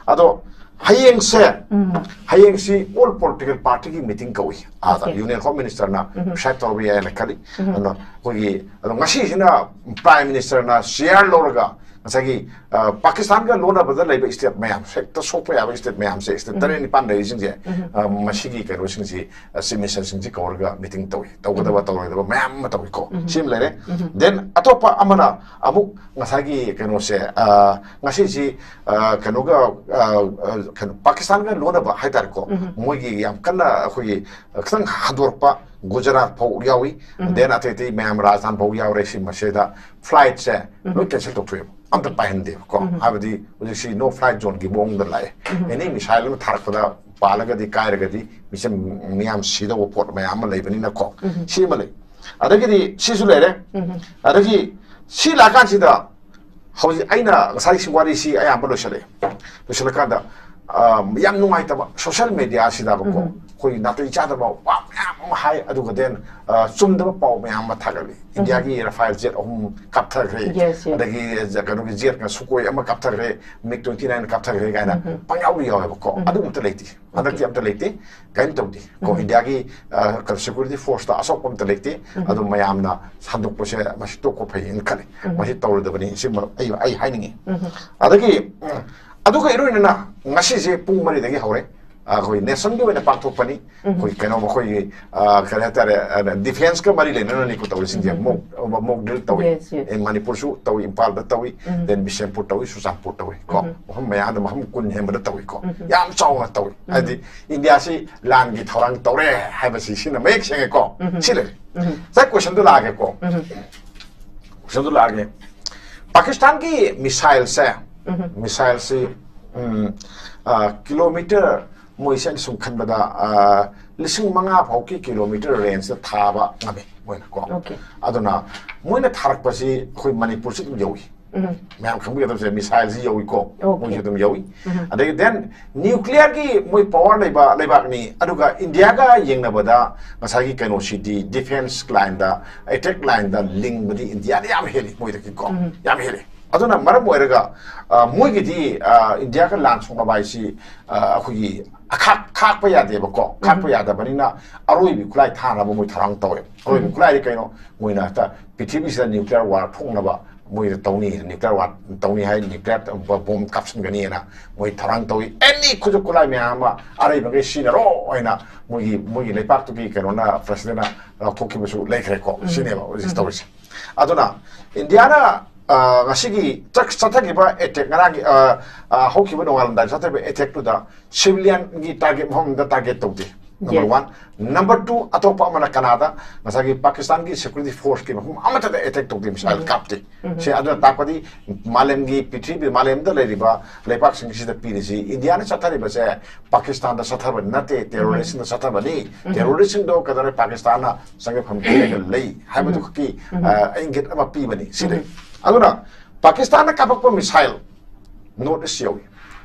ꯑꯗꯣ ꯍꯌꯦꯡꯁꯦ, ꯎꯝ꯫ ꯍꯌꯦꯡꯁꯤ all political partyꯒꯤ meeting ꯀꯧꯏ꯫ ꯑꯥꯗ Okay. Union Home Ministerꯅ ꯎꯝ꯫ Preside ꯇꯧꯔꯕ ꯌꯥꯏꯅ ꯈꯜꯂꯤ꯫ ꯎꯝ꯫ ꯑꯗꯣ ꯑꯩꯈꯣꯏꯒꯤ, ꯑꯗꯣ ꯉꯁꯤꯁꯤꯅ Prime Ministerꯅ chair ꯂꯧꯔꯒ ꯉꯁꯥꯏꯒꯤ, ꯑ, ꯄꯥꯀꯤꯁꯇꯥꯟꯒ ꯂꯣꯟꯅꯕꯗ ꯂꯩꯕ state ꯃꯌꯥꯝ, ꯍꯦꯛꯇ ꯁꯣꯛꯄ ꯌꯥꯕ state ꯃꯌꯥꯝꯁꯦ, state ꯎꯝ꯫ ꯇꯔꯦꯠ ꯅꯤꯄꯥꯟ ꯂꯩꯔꯤꯁꯤꯡꯁꯦ, ꯎꯝ꯫ ꯑ, ꯃꯁꯤꯒꯤ ꯀꯩꯅꯣꯁꯤꯡꯁꯤ, ꯑ, Chief Ministerꯁꯤꯡꯁꯤ ꯀꯧꯔꯒ meeting ꯇꯧꯏ꯫ ꯇꯧꯒꯗꯕ ꯎꯝ꯫ ꯇꯧꯔꯣꯏꯗꯕ ꯃꯌꯥꯝ ꯑꯃ ꯇꯧꯏꯀꯣ꯫ ꯎꯝ꯫ ꯁꯤꯃ ꯂꯩꯔꯦ꯫ ꯎꯝ꯫ Then ꯑꯇꯣꯞꯄ ꯑꯃꯅ ꯑꯃꯨꯛ ꯉꯁꯥꯏꯒꯤ ꯀꯩꯅꯣꯁꯦ, ꯑ, ꯉꯁꯤꯁꯤ, ꯑ, ꯀꯩꯅꯣꯒ, ꯑ, ꯑ, ꯀꯩꯅꯣ, ꯄꯥꯀꯤꯁꯇꯥꯟꯒ ꯂꯣꯟꯅꯕ ꯍꯥꯏꯇꯥꯔꯦꯀꯣ꯫ ꯎꯝ꯫ ꯃꯣꯏꯒꯤ ꯌꯥꯝ ꯀꯟꯅ ꯑꯩꯈꯣꯏꯒꯤ, ꯑ, ꯈꯤꯇꯪ ꯍꯟꯗꯣꯔꯛꯄ ꯒꯨꯖꯔꯥꯠ ꯐꯥꯎ ꯌꯥꯎꯏ꯫ ꯎꯝ꯫ Then ꯑꯇꯩ ꯑꯇꯩ ꯃꯌꯥꯝ ꯔꯥꯖꯁꯊꯥꯟ ꯐꯥꯎ ꯌꯥꯎꯔꯦ꯫ ꯁꯤ ꯃꯁꯤꯗ flightꯁꯦ ꯎꯝ꯫ ꯂꯣꯏ cancel ꯇꯧꯊꯣꯛꯑꯦꯕ꯫ ꯑꯝꯇ ꯄꯥꯏꯍꯟꯗꯦꯕꯀꯣ꯫ ꯎꯝ꯫ ꯍꯥꯏꯕꯗꯤ ꯍꯧꯖꯤꯛꯁꯤ no flight zoneꯒꯤ ꯃꯑꯣꯡꯗ ꯂꯥꯛꯑꯦ꯫ ꯎꯝ꯫ Any missile ꯑꯃ ꯊꯥꯔꯛꯄꯗ ꯄꯥꯜꯂꯒꯗꯤ, ꯀꯥꯏꯔꯒꯗꯤ ꯃꯤꯆꯝ ꯃꯤꯌꯥꯝ ꯁꯤꯗꯧꯕ ꯄꯣꯠ ꯃꯌꯥꯝ ꯑꯃ ꯂꯩꯕꯅꯤꯅꯀꯣ꯫ ꯎꯝ꯫ ꯁꯤ ꯑꯃ ꯂꯩ꯫ ꯑꯗꯒꯤꯗꯤ ꯁꯤꯁꯨ ꯂꯩꯔꯦ꯫ ꯎꯝ꯫ ꯑꯗꯒꯤ ꯁꯤ ꯂꯥꯛꯀꯥꯟꯁꯤꯗ ꯍꯧꯖꯤꯛ ꯑꯩꯅ ꯉꯁꯥꯏ ꯁꯤ ꯋꯥꯔꯤꯁꯤ ꯑꯌꯥꯝꯕ ꯂꯣꯏꯁꯤꯜꯂꯛꯑꯦ꯫ ꯂꯣꯏꯁꯤꯜꯂꯀꯥꯟꯗ, ꯑ, ꯌꯥꯝ ꯅꯨꯡꯉꯥꯏꯇꯕ social mediaꯁꯤꯗꯀꯣ ꯎꯝ꯫ ꯑꯩꯈꯣꯏ ꯅꯥꯇꯩ ꯆꯥꯗꯕ ꯋꯥ ꯃꯌꯥꯝ ꯑꯃ ꯍꯥꯏ, ꯑꯗꯨꯒ then, ꯑ, ꯆꯨꯝꯗꯕ ꯄꯥꯎ ꯃꯌꯥꯝ ꯑꯃ ꯊꯥꯒꯠꯂꯤ꯫ ꯏꯟꯗꯤꯌꯥꯒꯤ Rafale jet ꯑꯍꯨꯝ ꯀꯥꯞꯊꯈ꯭ꯔꯦ, Yes, yes. ꯑꯗꯒꯤ, ꯑ, ꯀꯩꯅꯣꯒꯤ jetꯅ Sukhoi ꯑꯃ ꯀꯥꯞꯊꯈ꯭ꯔꯦ, MiG twenty nine ꯀꯥꯞꯊꯈ꯭ꯔꯦ ꯀꯥꯏꯅ ꯄꯪꯌꯥꯎꯗ ꯌꯥꯎꯋꯦꯕꯀꯣ꯫ ꯑꯗꯨ ꯑꯝꯇ ꯂꯩꯇꯦ, ꯍꯟꯗꯛꯇꯤ ꯑꯝꯇ ꯂꯩꯇꯦ꯫ ꯀꯔꯤꯝ ꯇꯧꯗꯦ ꯀꯣ꯫ ꯏꯟꯗꯤꯌꯥꯒꯤ, ꯑ, security forceꯇ ꯑꯁꯣꯛꯄ ꯑꯝꯇ ꯂꯩꯇꯦ꯫ ꯑꯗꯨ ꯃꯌꯥꯝꯅ ꯁꯟꯗꯣꯛꯄꯁꯦ ꯃꯁꯤ ꯇꯣꯛꯄ ꯐꯩꯌꯦꯅ ꯈꯜꯂꯤ꯫ ꯃꯁꯤ ꯇꯧꯔꯣꯏꯗꯕꯅꯤ, ꯁꯤꯃ ꯑꯩ, ꯑꯩ ꯍꯥꯏꯅꯤꯡꯉꯤ꯫ ꯑꯗꯒꯤ, ꯎꯝ, ꯑꯗꯨꯒ ꯏꯔꯣꯏꯅꯅ ꯉꯁꯤꯁꯦ ꯄꯨꯡ ꯃꯔꯤꯗꯒꯤ ꯍꯧꯔꯦ꯫ ꯑꯩꯈꯣꯏ nationꯒꯤ ꯑꯣꯏꯅ ꯄꯥꯡꯊꯣꯛꯄꯅꯤ꯫ ꯑꯩꯈꯣꯏ ꯀꯩꯅꯣ, ꯃꯈꯣꯏꯒꯤ, ꯑ, ꯀꯔꯤ ꯍꯥꯏꯇꯥꯔꯦ, ꯑ, defenceꯀ ꯃꯔꯤ ꯂꯩꯅꯅꯅꯤꯀꯣ ꯇꯧꯔꯤꯁꯤꯡꯁꯦ꯫ Mock, mock drill ꯇꯧꯏ꯫ Yes, yes. ꯑꯦ, ꯃꯅꯤꯄꯨꯔꯁꯨ ꯇꯧꯏ, ꯏꯝꯐꯥꯜꯗ ꯇꯧꯏ, then ꯕꯤꯁꯦꯝꯄꯨꯔ ꯇꯧꯏ, ꯆꯨꯔꯆꯥꯟꯄꯨꯔ ꯇꯧꯏ ꯀꯣ꯫ ꯃꯐꯝ ꯃꯌꯥꯝꯗ ꯃꯐꯝ ꯀꯨꯟ ꯍꯦꯟꯕꯗ ꯇꯧꯏ ꯀꯣ꯫ ꯌꯥꯝ ꯆꯥꯎꯅ ꯇꯧꯏ꯫ ꯍꯥꯏꯗꯤ ꯏꯟꯗꯤꯌꯥꯁꯤ ꯂꯥꯟꯒꯤ ꯊꯧꯔꯥꯡ ꯇꯧꯔꯦ ꯍꯥꯏꯕꯁꯤ ꯁꯤꯅ ꯃꯌꯦꯛ ꯁꯦꯡꯉꯦꯀꯣ꯫ ꯁꯤ ꯂꯩꯔꯦ꯫ ꯉꯁꯥꯏ questionꯗꯨ ꯂꯥꯛꯑꯒꯦꯀꯣ꯫ Questionꯗꯨ ꯂꯥꯛꯑꯒꯦ꯫ ꯄꯥꯀꯤꯁꯇꯥꯟꯒꯤ missileꯁꯦ, missileꯁꯤ, ꯎꯝ, ꯑ, kilometre, ꯃꯣꯏꯁꯦ ꯑꯩꯅ ꯁꯨꯝ ꯈꯟꯕꯗ, ꯑ, ꯂꯤꯁꯤꯡ ꯃꯉꯥ ꯐꯥꯎꯒꯤ kilometre rangeꯇ ꯊꯥꯕ ꯉꯝꯃꯤ ꯃꯣꯏꯅ ꯀꯣ꯫ Okay. ꯑꯗꯨꯅ ꯃꯣꯏꯅ ꯊꯥꯔꯛꯄꯁꯤ ꯑꯩꯈꯣꯏ ꯃꯅꯤꯄꯨꯔꯁꯨ ꯑꯗꯨꯝ ꯌꯧꯏ꯫ ꯃꯌꯥꯝ ꯈꯪꯕꯤꯒꯗꯕꯁꯦ, missileꯁꯤ ꯌꯧꯏꯀꯣ꯫ Okay. ꯃꯣꯏꯁꯨ ꯑꯗꯨꯝ ꯌꯧꯏ꯫ ꯑꯗꯒꯤ then nuclearꯒꯤ ꯃꯣꯏ power ꯂꯩꯕ ꯂꯩꯕꯥꯛꯅꯤ꯫ ꯑꯗꯨꯒ ꯏꯟꯗꯤꯌꯥꯒ ꯌꯦꯡꯅꯕꯗ ꯉꯁꯥꯏꯒꯤ ꯀꯩꯅꯣꯁꯤꯗꯤ defence lineꯗ, attack lineꯗ ꯂꯤꯡꯕꯗꯤ ꯏꯟꯗꯤꯌꯥꯅ ꯌꯥꯝ ꯍꯦꯜꯂꯤ ꯃꯣꯏꯗꯒꯤꯀꯣ꯫ ꯌꯥꯝ ꯍꯦꯜꯂꯤ꯫ ꯑꯗꯨꯅ ꯃꯔꯝ ꯑꯣꯏꯔꯒ, ꯑ, ꯃꯣꯏꯒꯤꯗꯤ, ꯑ, ꯏꯟꯗꯤꯌꯥꯒ ꯂꯥꯟ ꯁꯣꯛꯅꯕ ꯍꯥꯏꯁꯤ, ꯑ, ꯑꯩꯈꯣꯏꯒꯤ ꯑꯈꯥꯛ-, ꯈꯥꯛꯄ ꯌꯥꯗꯦꯕꯀꯣ꯫ ꯈꯥꯛꯄ ꯌꯥꯗꯕꯅꯤꯅ ꯑꯔꯣꯏꯕꯤ ꯈꯨꯠꯂꯥꯏ ꯊꯥꯅꯕ ꯃꯣꯏ ꯊꯧꯔꯥꯡ ꯇꯧꯋꯦ꯫ ꯑꯔꯣꯏꯕꯤ ꯈꯨꯠꯂꯥꯏꯗꯤ ꯀꯩꯅꯣ? ꯃꯣꯏꯅ ꯍꯦꯛꯇ ꯄ꯭ꯔꯤꯊꯤꯕꯤꯁꯤꯗ nuclear war ꯊꯣꯛꯅꯕ ꯃꯣꯏꯗ ꯇꯧꯅꯤ, nuclear war ꯇꯧꯅꯤ ꯍꯥꯏ, nuclear bomb ꯀꯥꯞꯁꯤꯟꯒꯅꯤꯅ ꯃꯣꯏ ꯊꯧꯔꯥꯡ ꯇꯧꯏ꯫ Any ꯈꯨꯠꯁꯨ ꯈꯨꯠꯂꯥꯏ ꯃꯌꯥꯝ ꯑꯃ ꯑꯔꯩꯕꯈꯩ ꯁꯤꯖꯤꯟꯅꯔꯣ ꯍꯥꯏꯅ ꯃꯣꯏꯒꯤ, ꯃꯣꯏꯒꯤ ꯂꯩꯄꯥꯛꯇꯨꯒꯤ ꯀꯩꯅꯣꯅ, presidentꯅ ꯂꯥꯎꯊꯣꯛꯈꯤꯕꯁꯨ ꯂꯩꯈ꯭ꯔꯦꯀꯣ꯫ ꯁꯤꯅꯦꯕ ꯍꯧꯖꯤꯛ ꯇꯧꯔꯤꯁꯦ꯫ ꯑꯗꯨꯅ ꯏꯟꯗꯤꯌꯥꯅ, ꯑ, ꯉꯁꯤꯒꯤ ꯆꯠ-, ꯆꯠꯊꯈꯤꯕ attack, ꯉꯔꯥꯡꯒꯤ, ꯑ, ꯑ, ꯍꯧꯈꯤꯕ ꯅꯣꯡꯉꯥꯜꯂꯝꯗꯥꯏ ꯆꯠꯊꯈꯤꯕ attackꯇꯨꯗ civilianꯒꯤ target, ꯃꯐꯝꯗ target ꯇꯧꯗꯦ꯫ Number Yes. one꯫ Number two, ꯑꯇꯣꯞꯄ ꯑꯃꯅ ꯀꯅꯥꯗ ꯉꯁꯥꯏꯒꯤ ꯄꯥꯀꯤꯁꯇꯥꯟꯒꯤ security forceꯀꯤ ꯃꯐꯝ ꯑꯃꯠꯇꯗ attack ꯇꯧꯗꯦ, missile ꯀꯥꯞꯇꯦ꯫ ꯁꯦ, ꯑꯗꯨꯅ ꯇꯥꯛꯄꯗꯤ ꯃꯥꯂꯦꯝꯒꯤ, ꯄ꯭ꯔꯤꯊꯤꯕꯤ, ꯃꯥꯂꯦꯝꯗ ꯂꯩꯔꯤꯕ ꯂꯩꯄꯥꯛꯁꯤꯡꯁꯤꯗ ꯄꯤꯔꯤꯁꯤ ꯏꯟꯗꯤꯌꯥꯅ ꯆꯠꯊꯔꯤꯕꯁꯦ ꯄꯥꯀꯤꯁꯇꯥꯟꯗ ꯆꯠꯊꯕ ꯅꯠꯇꯦ, terroristꯁꯤꯡꯗ ꯆꯠꯊꯕꯅꯤ꯫ Terroristꯁꯤꯡꯗꯣ ꯀꯩꯗꯧꯔꯦ, ꯄꯥꯀꯤꯁꯇꯥꯟꯅ ꯆꯪꯖꯐꯝ ꯄꯤꯔꯒ ꯂꯩ ꯍꯥꯏꯕꯗꯨ ꯈꯛꯀꯤ, ꯑ, ꯏꯪꯒꯤꯠ ꯑꯃ ꯄꯤꯕꯅꯤ꯫ ꯁꯤꯅꯤ꯫ ꯑꯗꯨꯅ ꯄꯥꯀꯤꯁꯇꯥꯟꯅ ꯀꯥꯞꯄꯛꯄ missile North East ꯌꯧꯏ꯫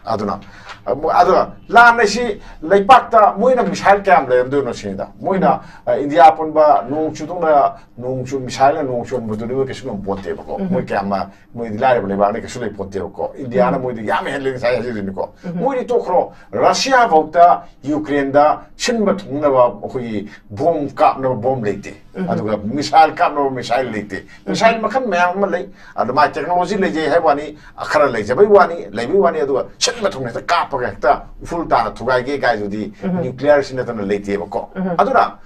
ꯑꯗꯨꯅ ꯑꯗꯨꯒ ꯂꯥꯟ ꯑꯁꯤ ꯂꯩꯕꯥꯛꯇ ꯃꯣꯏꯅ ꯃꯤꯁꯥꯏꯜ ꯀꯌꯥꯝ ꯂꯩꯔꯝꯗꯣꯏꯅꯣ ꯁꯤꯅꯤꯗ꯫ ꯃꯣꯏꯅ ꯏꯟꯗꯤꯌꯥ ꯑꯄꯨꯟꯕ ꯅꯣꯡ ꯆꯨꯗꯧꯅ ꯅꯣꯡ ꯆꯨ ꯃꯤꯁꯥꯏꯜꯅ ꯅꯣꯡ ꯆꯣꯟꯕꯗꯨꯗꯤ ꯃꯣꯏ ꯀꯩꯁꯨ ꯉꯝꯄꯣꯟꯇꯦꯕꯀꯣ꯫ ꯃꯣꯏ ꯀꯌꯥꯝ ꯃꯣꯏꯗꯤ ꯂꯥꯏꯔꯕ ꯂꯩꯕꯥꯛꯅꯤ, ꯀꯩꯁꯨ ꯂꯩꯄꯣꯟꯇꯦꯕꯀꯣ꯫ ꯏꯟꯗꯤꯌꯥꯅ ꯃꯣꯏꯗꯤ ꯌꯥꯝ ꯍꯦꯜꯂꯦ ꯉꯁꯥꯏ ꯍꯥꯏꯖꯗꯣꯏꯅꯤꯀꯣ꯫ ꯃꯣꯏꯗꯤ ꯇꯣꯛꯈ꯭ꯔꯣ, ꯔꯁꯤꯌꯥ ꯐꯥꯎꯗ ꯌꯨꯀ꯭ꯔꯦꯟꯗ ꯁꯤꯟꯕ ꯊꯨꯡꯅꯕ ꯑꯩꯈꯣꯏꯒꯤ ꯕꯣꯝ ꯀꯥꯞꯅꯕ ꯕꯣꯝ ꯂꯩꯇꯦ꯫ ꯑꯗꯨꯒ ꯃꯤꯁꯥꯏꯜ ꯀꯥꯞꯅꯕ ꯃꯤꯁꯥꯏꯜ ꯂꯩꯇꯦ꯫ ꯃꯤꯁꯥꯏꯜ ꯃꯈꯜ ꯃꯌꯥꯝ ꯑꯃ ꯂꯩ꯫ ꯑꯗꯨ ꯃꯥꯏ ꯇꯦꯛꯅꯣꯂꯣꯖꯤ ꯂꯩꯖꯩ ꯍꯥꯏꯕ ꯋꯥꯅꯤ, ꯈꯔ ꯂꯩꯖꯕꯩ ꯋꯥꯅꯤ, ꯂꯩꯕꯩ ꯋꯥꯅꯤ꯫ ꯑꯗꯨꯒ ꯁꯤꯟꯕ ꯊꯨꯡꯅ ꯍꯦꯛꯇ ꯀꯥꯞꯄꯒ ꯍꯦꯛꯇ ꯎꯐꯨꯜ ꯇꯥꯅ ꯊꯨꯒꯥꯏꯒꯦ ꯀꯥꯏꯗꯨꯗꯤ ꯅ꯭ꯌꯨꯀ꯭ꯂꯤꯌꯥꯔꯁꯤ ꯅꯠꯇꯅ ꯂꯩꯇꯦꯕꯀꯣ꯫ ꯑꯗꯨꯅ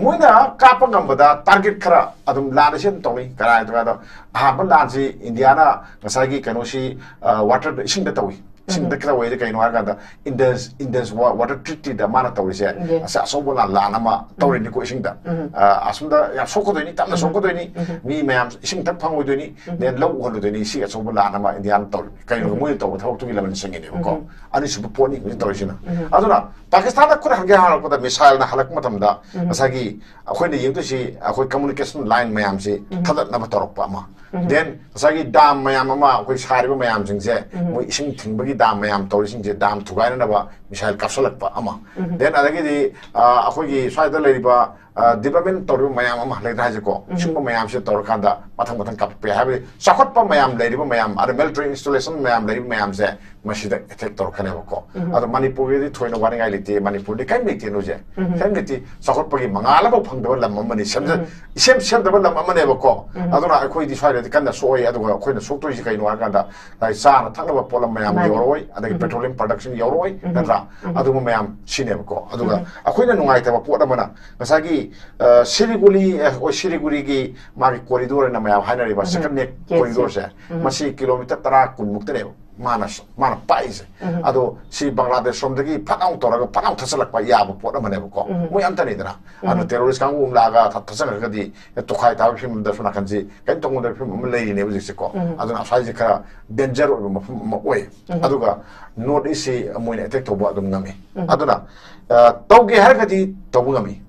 ꯃꯣꯏꯅ ꯀꯥꯞꯄ ꯉꯝꯕꯗ ꯇꯥꯔꯒꯦꯠ ꯈꯔ ꯑꯗꯨꯝ ꯂꯥꯟꯅ ꯁꯤ ꯑꯗꯨꯝ ꯇꯧꯅꯩ꯫ ꯀꯔꯥꯏꯅꯣ ꯍꯥꯏꯗ ꯑꯍꯥꯟꯕ ꯂꯥꯟꯁꯤ ꯏꯟꯗꯤꯌꯥꯅ ꯉꯁꯥꯏꯒꯤ ꯀꯩꯅꯣꯁꯤ, ꯋꯥꯇꯔꯗ, ꯏꯁꯤꯡꯗ ꯇꯧꯏ꯫ ꯏꯁꯤꯡꯗ ꯇꯧꯏꯗ ꯀꯩꯅꯣ ꯍꯥꯏꯔꯀꯥꯟꯗ ꯏꯟꯗꯁ ꯏꯟꯗꯁ ꯋꯥꯇꯔ ꯇ꯭ꯔꯤꯇꯤꯗ ꯃꯥꯅ ꯇꯧꯔꯤꯁꯦ꯫ ꯑꯁ, ꯑꯆꯧꯕ ꯂꯥꯟ ꯂꯥꯟ ꯑꯃ ꯇꯧꯔꯤꯅꯤꯀꯣ ꯏꯁꯤꯡꯗ꯫ ꯑ, ꯑꯁꯣꯝꯗ ꯌꯥꯝ ꯁꯣꯛꯀꯗꯣꯏꯅꯤ, ꯇꯞꯅ ꯁꯣꯛꯀꯗꯣꯏꯅꯤ꯫ ꯃꯤ ꯃꯌꯥꯝ ꯏꯁꯤꯡ ꯊꯛ ꯐꯪꯉꯣꯏꯗꯣꯏꯅꯤ꯫ ꯗꯦꯟ ꯂꯧ ꯎꯍꯜꯂꯣꯏꯗꯣꯏꯅꯤ꯫ ꯁꯤ ꯑꯆꯧꯕ ꯂꯥꯟ ꯑꯃ ꯏꯟꯗꯤꯌꯥꯅ ꯇꯧꯔꯤꯅꯤ꯫ ꯀꯩꯅꯣ ꯃꯣꯏꯅ ꯇꯧꯕ ꯊꯕꯛꯇꯨꯒꯤ ꯂꯃꯟ ꯁꯤꯡꯉꯤꯅꯦꯕꯀꯣ꯫ ꯑꯅꯤꯁꯨꯕ ꯄꯣꯠꯅꯤ ꯍꯧꯖꯤꯛ ꯇꯧꯔꯤꯁꯤꯅ꯫ ꯑꯗꯨꯅ ꯄꯥꯀꯤꯁꯇꯥꯟꯗ ꯈꯨꯠ ꯍꯟꯒꯦ ꯍꯥꯏꯔꯛꯄꯗ ꯃꯤꯁꯥꯏꯜꯅ ꯍꯜꯂꯛꯄ ꯃꯇꯝꯗ ꯉꯁꯥꯏꯒꯤ ꯑꯩꯈꯣꯏꯅ ꯌꯦꯡꯗꯣꯏꯁꯤ ꯑꯩꯈꯣꯏ ꯀꯝꯃꯨꯅꯤꯀꯦꯁꯟ ꯂꯥꯏꯟ ꯃꯌꯥꯝꯁꯤ ꯊꯥꯗꯠꯅꯕ ꯇꯧꯔꯛꯄ ꯑꯃ꯫ ꯗꯦꯟ ꯉꯁꯥꯏꯒꯤ ꯗꯥꯝ ꯃꯌꯥꯝ ꯑꯃ ꯑꯩꯈꯣꯏ ꯁꯥꯔꯤꯕ ꯃꯌꯥꯝꯁꯤꯡꯁꯦ, ꯃꯣꯏ ꯏꯁꯤꯡ ꯊꯤꯡꯕꯒꯤ ꯗꯥꯝ ꯃꯌꯥꯝ ꯇꯧꯔꯤꯁꯤꯡꯁꯦ, ꯗꯥꯝ ꯊꯨꯒꯥꯏꯅꯅꯕ ꯃꯤꯁꯥꯏꯜ ꯀꯥꯞꯁꯤꯜꯂꯛꯄ ꯑꯃ꯫ ꯗꯦꯟ ꯑꯗꯒꯤꯗꯤ, ꯑ, ꯑꯩꯈꯣꯏꯒꯤ ꯁ꯭ꯋꯥꯏꯗ ꯂꯩꯔꯤꯕ, ꯑ, ꯗꯤꯕꯂꯞꯃꯦꯟ ꯇꯧꯔꯤꯕ ꯃꯌꯥꯝ ꯑꯃ ꯂꯩꯇ꯭ꯔꯥ ꯍꯥꯏꯁꯦꯀꯣ꯫ ꯁꯤꯒꯨꯝꯕ ꯃꯌꯥꯝꯁꯦ ꯇꯧꯔꯀꯥꯟꯗ ꯃꯊꯪ ꯃꯊꯪ ꯀꯥꯞꯄꯛꯄ ꯌꯥꯏ꯫ ꯍꯥꯏꯕꯗꯤ ꯆꯥꯎꯈꯠꯄ ꯃꯌꯥꯝ ꯂꯩꯔꯤꯕ ꯃꯌꯥꯝ, ꯑꯗ ꯃꯤꯂꯤꯇꯔꯤ ꯏꯟꯁꯇꯣꯂꯦꯁꯟ ꯃꯌꯥꯝ ꯂꯩꯔꯤꯕ ꯃꯌꯥꯝꯁꯦ ꯃꯁꯤꯗ ꯑꯦꯇꯦꯛ ꯇꯧꯔꯛꯀꯅꯦꯕꯀꯣ꯫ ꯑꯗꯣ ꯃꯅꯤꯄꯨꯔꯒꯤꯗꯤ ꯊꯣꯏꯅ ꯋꯥꯅꯤꯡꯉꯥꯏ ꯂꯩꯇꯦ꯫ ꯃꯅꯤꯄꯨꯔꯗꯤ ꯀꯔꯤꯝ ꯂꯩꯇꯦ ꯅꯣꯏꯁꯦ꯫ ꯀꯔꯤꯝ ꯂꯩꯇꯦ꯫ ꯆꯥꯎꯈꯠꯄꯒꯤ ꯃꯉꯥꯜ ꯑꯃꯐꯥꯎ ꯐꯪꯗꯕ ꯂꯝ ꯑꯃꯅꯤ꯫ ꯁꯦꯝꯖ-, ꯏꯁꯦꯝ ꯁꯦꯝꯗꯕ ꯂꯝ ꯑꯃꯅꯦꯕꯀꯣ꯫ ꯑꯗꯨꯅ ꯑꯩꯈꯣꯏꯗꯤ ꯁ꯭ꯋꯥꯏꯗꯗꯤ ꯀꯟꯅ ꯁꯣꯛꯑꯣꯏ꯫ ꯑꯗꯨꯒ ꯑꯩꯈꯣꯏꯅ ꯁꯣꯛꯇꯣꯏꯁꯤ ꯀꯩꯅꯣ ꯍꯥꯏꯔꯀꯥꯟꯗ, ꯉꯁꯥꯏ ꯆꯥꯅ ꯊꯛꯅꯕ ꯄꯣꯠꯂꯝ ꯃꯌꯥꯝ ꯃꯥꯅꯤ꯫ ꯌꯧꯔꯛꯑꯣꯏ, ꯑꯗꯒꯤ ꯄꯦꯇ꯭ꯔꯣꯂꯤꯌꯝ ꯄ꯭ꯔꯗꯛꯁꯟ ꯌꯧꯔꯛꯑꯣꯏ, ꯅꯠꯇ꯭ꯔꯥ? ꯑꯗꯨꯒꯨꯝꯕ ꯃꯌꯥꯝ ꯁꯤꯅꯦꯕꯀꯣ꯫ ꯑꯗꯨꯒ ꯑꯩꯈꯣꯏꯅ ꯅꯨꯡꯉꯥꯏꯇꯕ ꯄꯣꯠ ꯑꯃꯅ ꯉꯁꯥꯏꯒꯤ, ꯑ, ꯁꯤꯂꯤꯒꯨꯔꯤ, ꯑ, ꯑꯩꯈꯣꯏ ꯁꯤꯂꯤꯒꯨꯔꯤꯒꯤ ꯃꯥꯒꯤ ꯀꯣꯔꯤꯗꯣꯔ ꯍꯥꯏꯅ ꯃꯌꯥꯝ ꯍꯥꯏꯅꯔꯤꯕ ꯁꯦꯀꯟ ꯅꯦꯛ ꯌꯦꯁ, ꯀꯣꯔꯤꯗꯣꯔꯁꯦ, ꯃꯁꯤ ꯀꯤꯂꯣꯃꯤꯇꯔ ꯇꯔꯥ ꯀꯨꯟꯃꯨꯛꯇꯅꯦꯕ ꯃꯥꯅ ꯁ-, ꯃꯥꯅ ꯄꯥꯛꯏꯁꯦ꯫ ꯑꯗꯣ ꯁꯤ ꯕꯪꯒ꯭ꯂꯥꯗꯦꯁ ꯔꯣꯝꯗꯒꯤ ꯐꯠ ꯑꯃꯨꯛ ꯇꯧꯔꯒ ꯐꯠ ꯑꯃꯨꯛ ꯊꯠꯆꯜꯂꯛꯄ ꯌꯥꯕ ꯄꯣꯠ ꯑꯃꯅꯦꯕꯀꯣ꯫ ꯃꯣꯏ ꯑꯝꯇꯅꯤꯗꯅ꯫ ꯑꯗꯨꯅ ꯇꯦꯔꯣꯔꯤꯁ ꯀꯥꯡꯕꯨ ꯑꯃ ꯂꯥꯛꯑꯒ ꯊ-, ꯊꯠꯆꯜꯂꯛꯑꯒꯗꯤ, ꯑꯦ, ꯇꯣꯈꯥꯏ ꯇꯥꯕꯒꯤ ꯐꯤꯕꯝꯗ ꯁꯣꯝ ꯅꯥꯀꯟꯁꯤ ꯀꯔꯤꯝ ꯇꯧꯉꯝꯗꯕ ꯐꯤꯕꯝ ꯑꯃ ꯂꯩꯔꯤꯅꯦꯕ ꯍꯧꯖꯤꯛꯁꯦꯀꯣ꯫ ꯑꯗꯨꯅ ꯑꯁ꯭ꯋꯥꯏꯁꯦ ꯈꯔ ꯗꯦꯟꯖꯔ ꯑꯣꯏꯕ ꯃꯐꯝ ꯑꯃ ꯑꯣꯏ꯫ ꯑꯗꯨꯒ ꯅꯣꯔꯠ ꯏꯁꯁꯤ ꯃꯣꯏꯅ ꯑꯦꯇꯦꯛ ꯇꯧꯕ ꯑꯗꯨꯝ ꯉꯝꯃꯤ꯫ ꯑꯗꯨꯅ, ꯑ, ꯇꯧꯒꯦ ꯍꯥꯏꯔꯒꯗꯤ ꯇꯧꯕ ꯉꯝꯃꯤ꯫